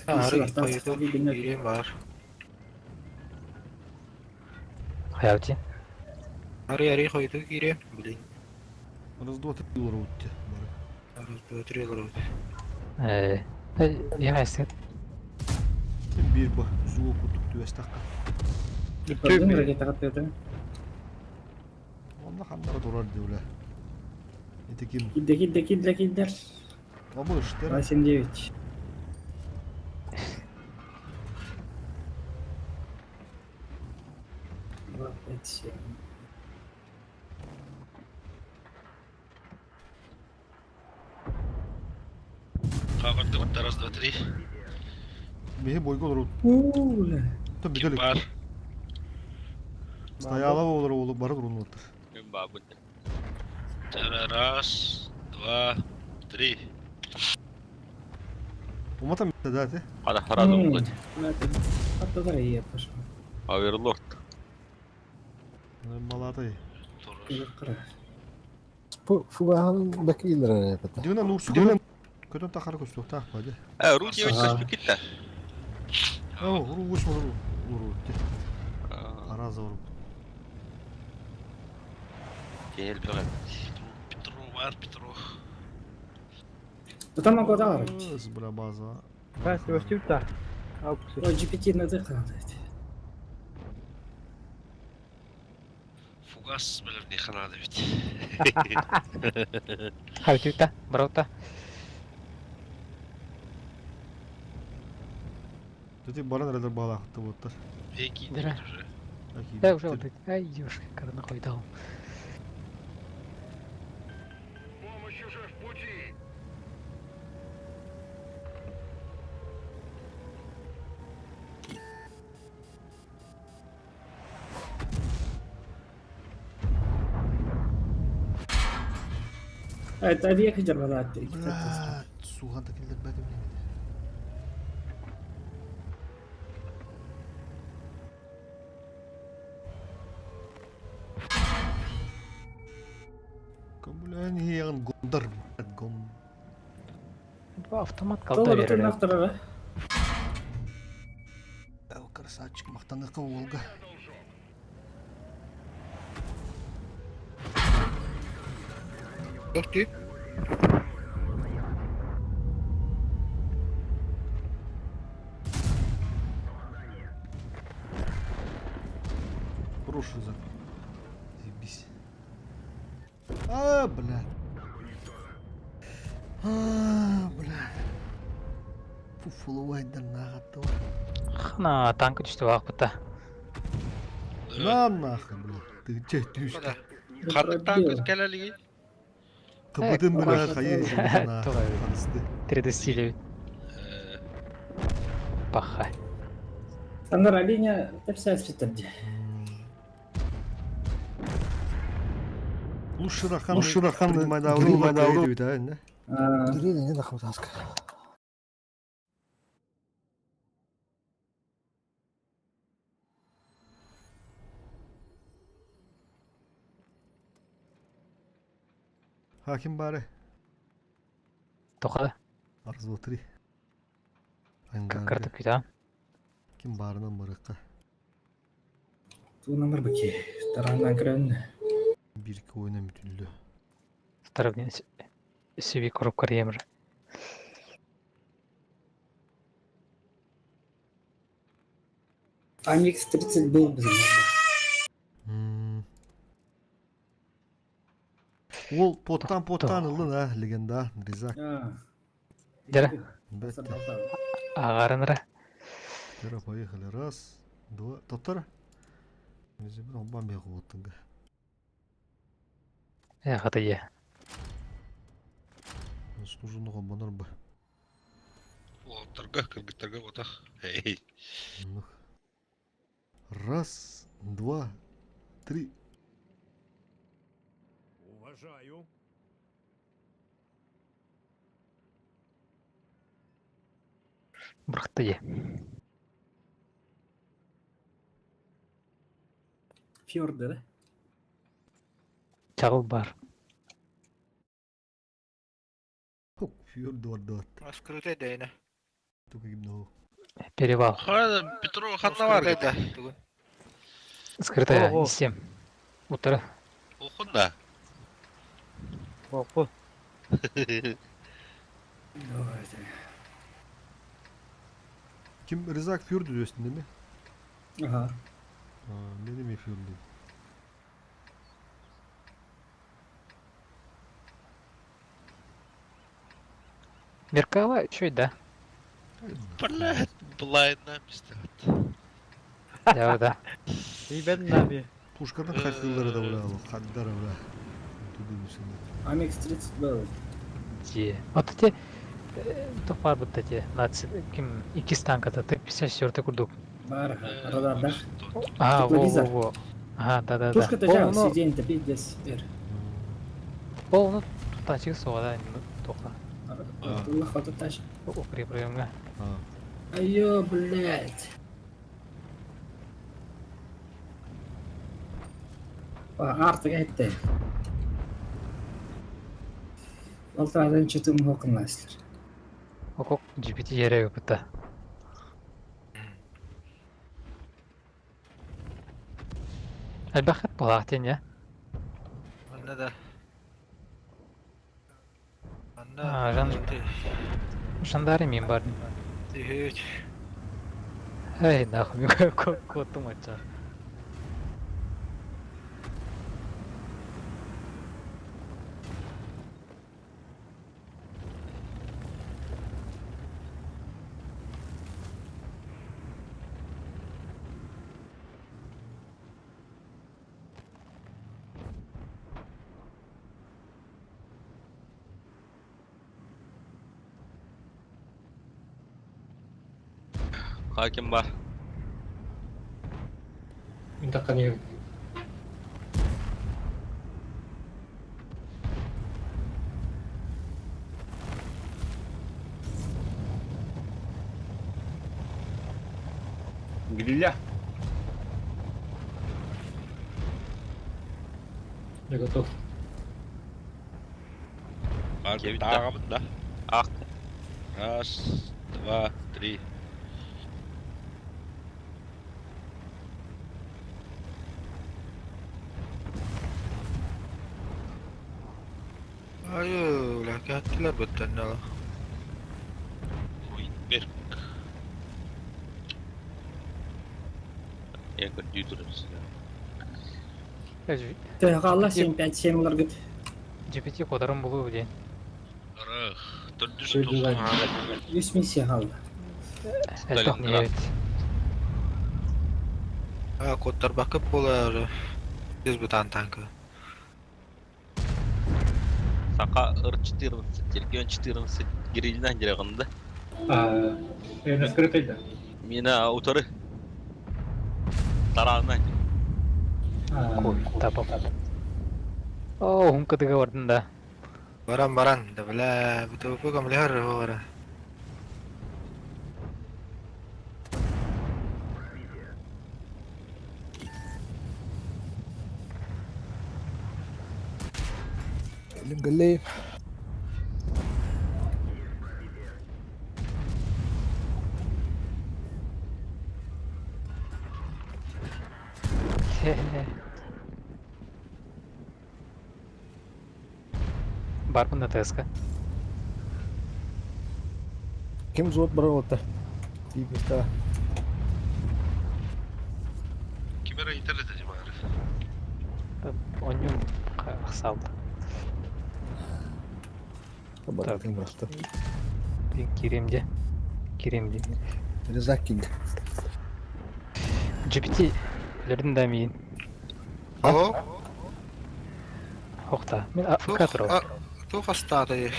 Бар. Хаялти. Ари ари хойду кире, блин. Раз, два, три доллара өтті. Раз, два, три доллара. Я хайсы. Bir bu. Zuğu kutuk tüves takka. Көрдүң ракета каттыды. Онда хандара турар диуле. Это ким? Кидде кидде кидде киддер. Абы ыштер. 89. Два, пять, семь. Хабарды вот раз, два, три. Бехи бойга olur. Уля. Tabii bir Бар. Стояла olur olur бары урунуттар. Күн бабыт. Раз, два, три. Умата дати. Ана харады улат. Аттадар ие пошел. Оверлорд. Малатай. Фугахан бакилер это. Дивна нурсу. Дивна көтөн тахар көстүк таах бады. Э, ру 9 көспүк китте. О, ру 8 ру. Ру. Араза ру. Кел бөгөн. Петро бар, Петро. Да там куда Бля база. Ben өстүп та. Алып О, GPT на дыханат. Фугас билер не ханады бит. Хабитюта, бараута. Төти баран эрелер баалаахты буттар. Эки Дыра. уже. Да, уже вот. Ай, ёшки, когда койдал. Это объект жарбалат. Бля, суган да келдер бәдем. Көмүлээн иһиэҕин Гондар, блядь, Гон. Бу автомат kaldı берер. Красавчик, махтаныахха уолга. Хороший зак. Заебись. А, бля. А, бля. Фу, фулуайдар нахуй. Хана танка түстү баах бутта. На нахуй, бля. Ты че түстэ? Ханнык танк кэлэлиги? Кыбытын бля хайы танысты. 3D стиле. Паха. Сандар линия тепсә спиттерди. Лучше рахан. Лучше рахан принимай да, да? Кирилл не дахматаска. Хаким бары. Тоха. Раз, два, три. Картып күтә. Ким барынан барыкка. Ту номер бики. Тараннан көрөн. Бир iki ойна бүтүлдү. Тарабын себе коробка емір. Амикс 30 был безнең. Ол поттан ылын а, легенда, Ризак. Дера. Агарынра. Дера, поехали. Раз, два, топтар. Бамбе оттынга. Э, хата е. Служу банар бы. Уолаттарга, кыргыттарга отах. Эй. Раз, два, три. Уважаю. Бырахты е. Фьорды, да? Чагыл бар. Фьорд бар Скрытый дейна. Только гимно. Перевал. Хада Петро ханна бар да. Скрытая 7. Утро. Ухунда. Опа. Ким Ризак Фьорд өстүндө değil mi? Ага. Ne demek Фьорд? Меркава еще да. Блядь, блайна место. Да, да. И ben нами. Пушкадан кайсылары да бля, хаддара бля. Амикс 30 был. Де. Вот эти топар вот эти наци ким икки танката Т-54 курдук. Бар, радарда. А, во, во, во. Ага, да, да, да. Пушка тажа, сидень пиздец. Ол, ну, тачык соға тоқа. Аллах хватит таш. Укрепрайонга. Айо, блядь. Артык әйтте. Алтардан чытым хокунластыр. Окок GPT yere бутта. Элбэхет булаахтин я. Анна да. Анна. А, жан... Жандари мен бар. Үч. Эй, нахуй, котум ача. Хаким бар. Мин Гриля. Я готов. Киэбит да. Тааҕабын да. Аах. Раз, два, три. Айыы, бля, кэттилэр быттаннала. Руинберг. Я көрдүү турар. Төһө 7-5-7 оларгыт. GPT кодарым булуу диэн. Ырых. Төрдүс тус. 100 миссия қалды. Элбэх не эбит. А, куоттарбакка буолар. Жүз бытаан танка. Сака Р-14, регион 14 гирилинен дирегында. Скрытый да. Мина утары. Тараанан. Кой, тапап. О, хункатыга бардын да. Баран баран, да бля, бутылку камляр ора. Кэлим кэллиим. Барбын да ТСК. Ким зуот барар ота? Тиипistä. Кимера итер этэ бары. Онньум ахсалды. Баратын барасты. Киремде. Киремде. Резак килди. GPT лердин да миин. О, Хохта. Мен катро. тух астааты.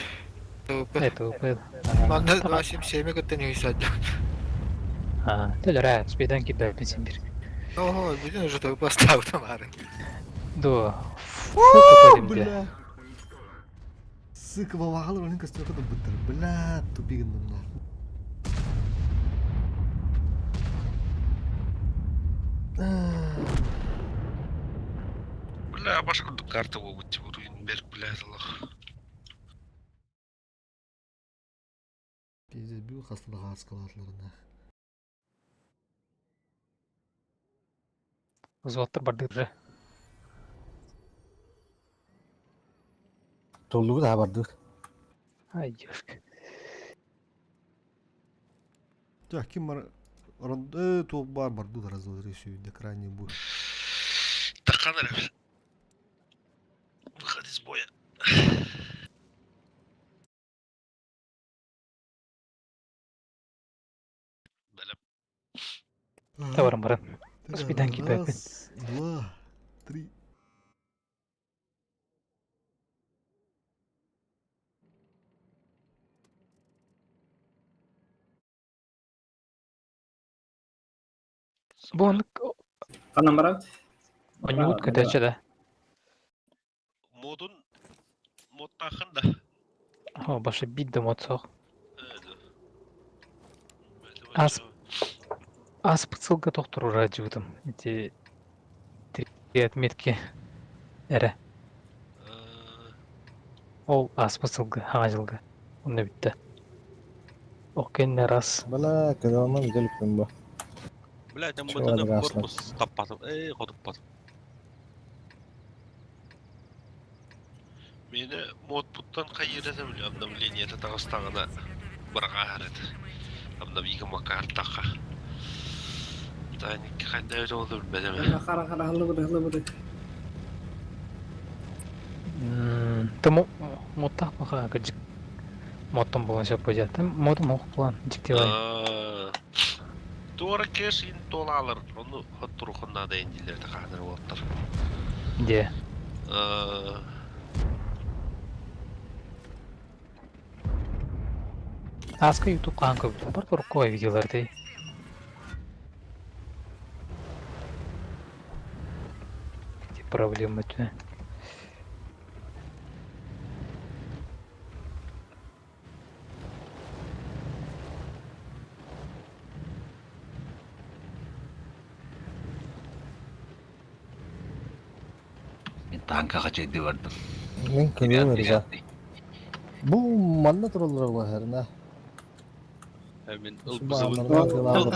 Это упед. Манна 277 кыттан юйсады. А, төлөрэ, спидан кидер бисин бир. Ого, бүтүн уже той поставтым ары. До. Фу, попадем Бля. Сука, бабагалар onun костюмы да буттар. Бля, тупигин нахуй. Бля, баш курдук карта болбут типа Руинберг, бля, аллах. Пиздец, бүү хасталыга аскалатларына. Взводтар барды уже. Толлугу да бардык. Ай, девушка. Так, ким бар Ронд туох бар барду да разрешили крайний бур. Таханар. Выход из боя. Бля, Табарым баран. Спидан кидер. Раз, два, три. Бу Канан барат? Онньуут көтөчө да. Модун модтахын да. О, башы бит да мод соох. Ас ас пыцылга тохторура жыбытым. Эти три отметки эре. Ол ас пыцылга, хаңа жылга. Онна битте. Окенне раз. Бала, кадалман гелиптен бу. Бля, там Чего бытыны адыгаслар? корпус таппатым. Эй, хотуппатым. Мени мод буттан кайырата биле обновление тагыстагына барга харат. Обновига макартака. Таник кайда өтө болду билбедим. Қара қара хылы бұры хылы бұры. Тому моттах маха гыжык. Моттон болан сөп божат. Модум ок булан жиктебай. Туора кеш ин толалар, ону хоттурухунна да индилер таханыр болоттар. Де. Аска YouTube каан көп. Бар турук кой видеоларды. Эти проблемы тү. Мен танкаға чайды бардым. Мен көрүм Реза. Бу манна тураллара буоларына. Мин ылбызыбын.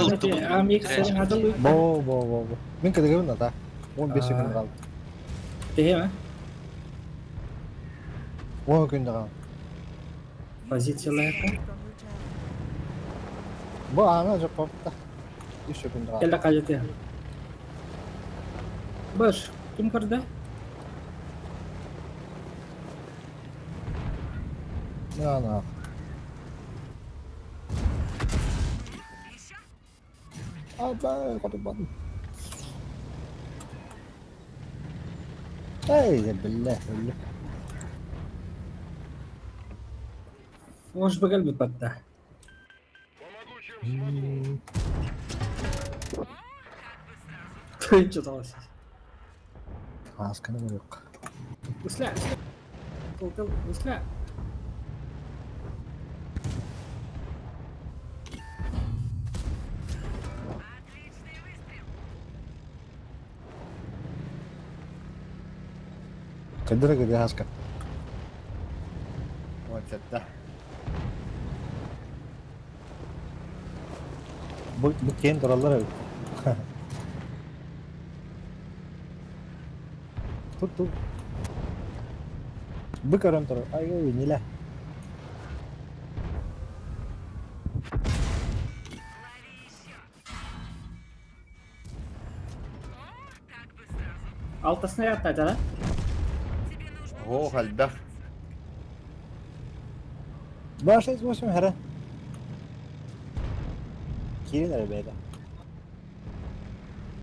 Ылтыбын. Бо бо бо бо. Мин кыдыгыбын ата. 15 секунд қалды. Теге ме? 10 күн қалды. Позициялар. Бу ана жоқ қопта. 3 секунд қалды. Келе қажеті. Баш, кім кірді? Ана. Аба, қотырбадым. Эй, бля, бля. Ош бігіл бітпатта. Тойынчы таласыз. Асканы yok. Үслә, үслә. Тыл, үслә. Кадыра кадыра хаска. 17. Бу бу кен тураллар эбит. Тут тут. Бу көрөн турар. Ай ой ниле. Алтасына ятта да? О, хальбах. 268 хара. Кирин арабайда.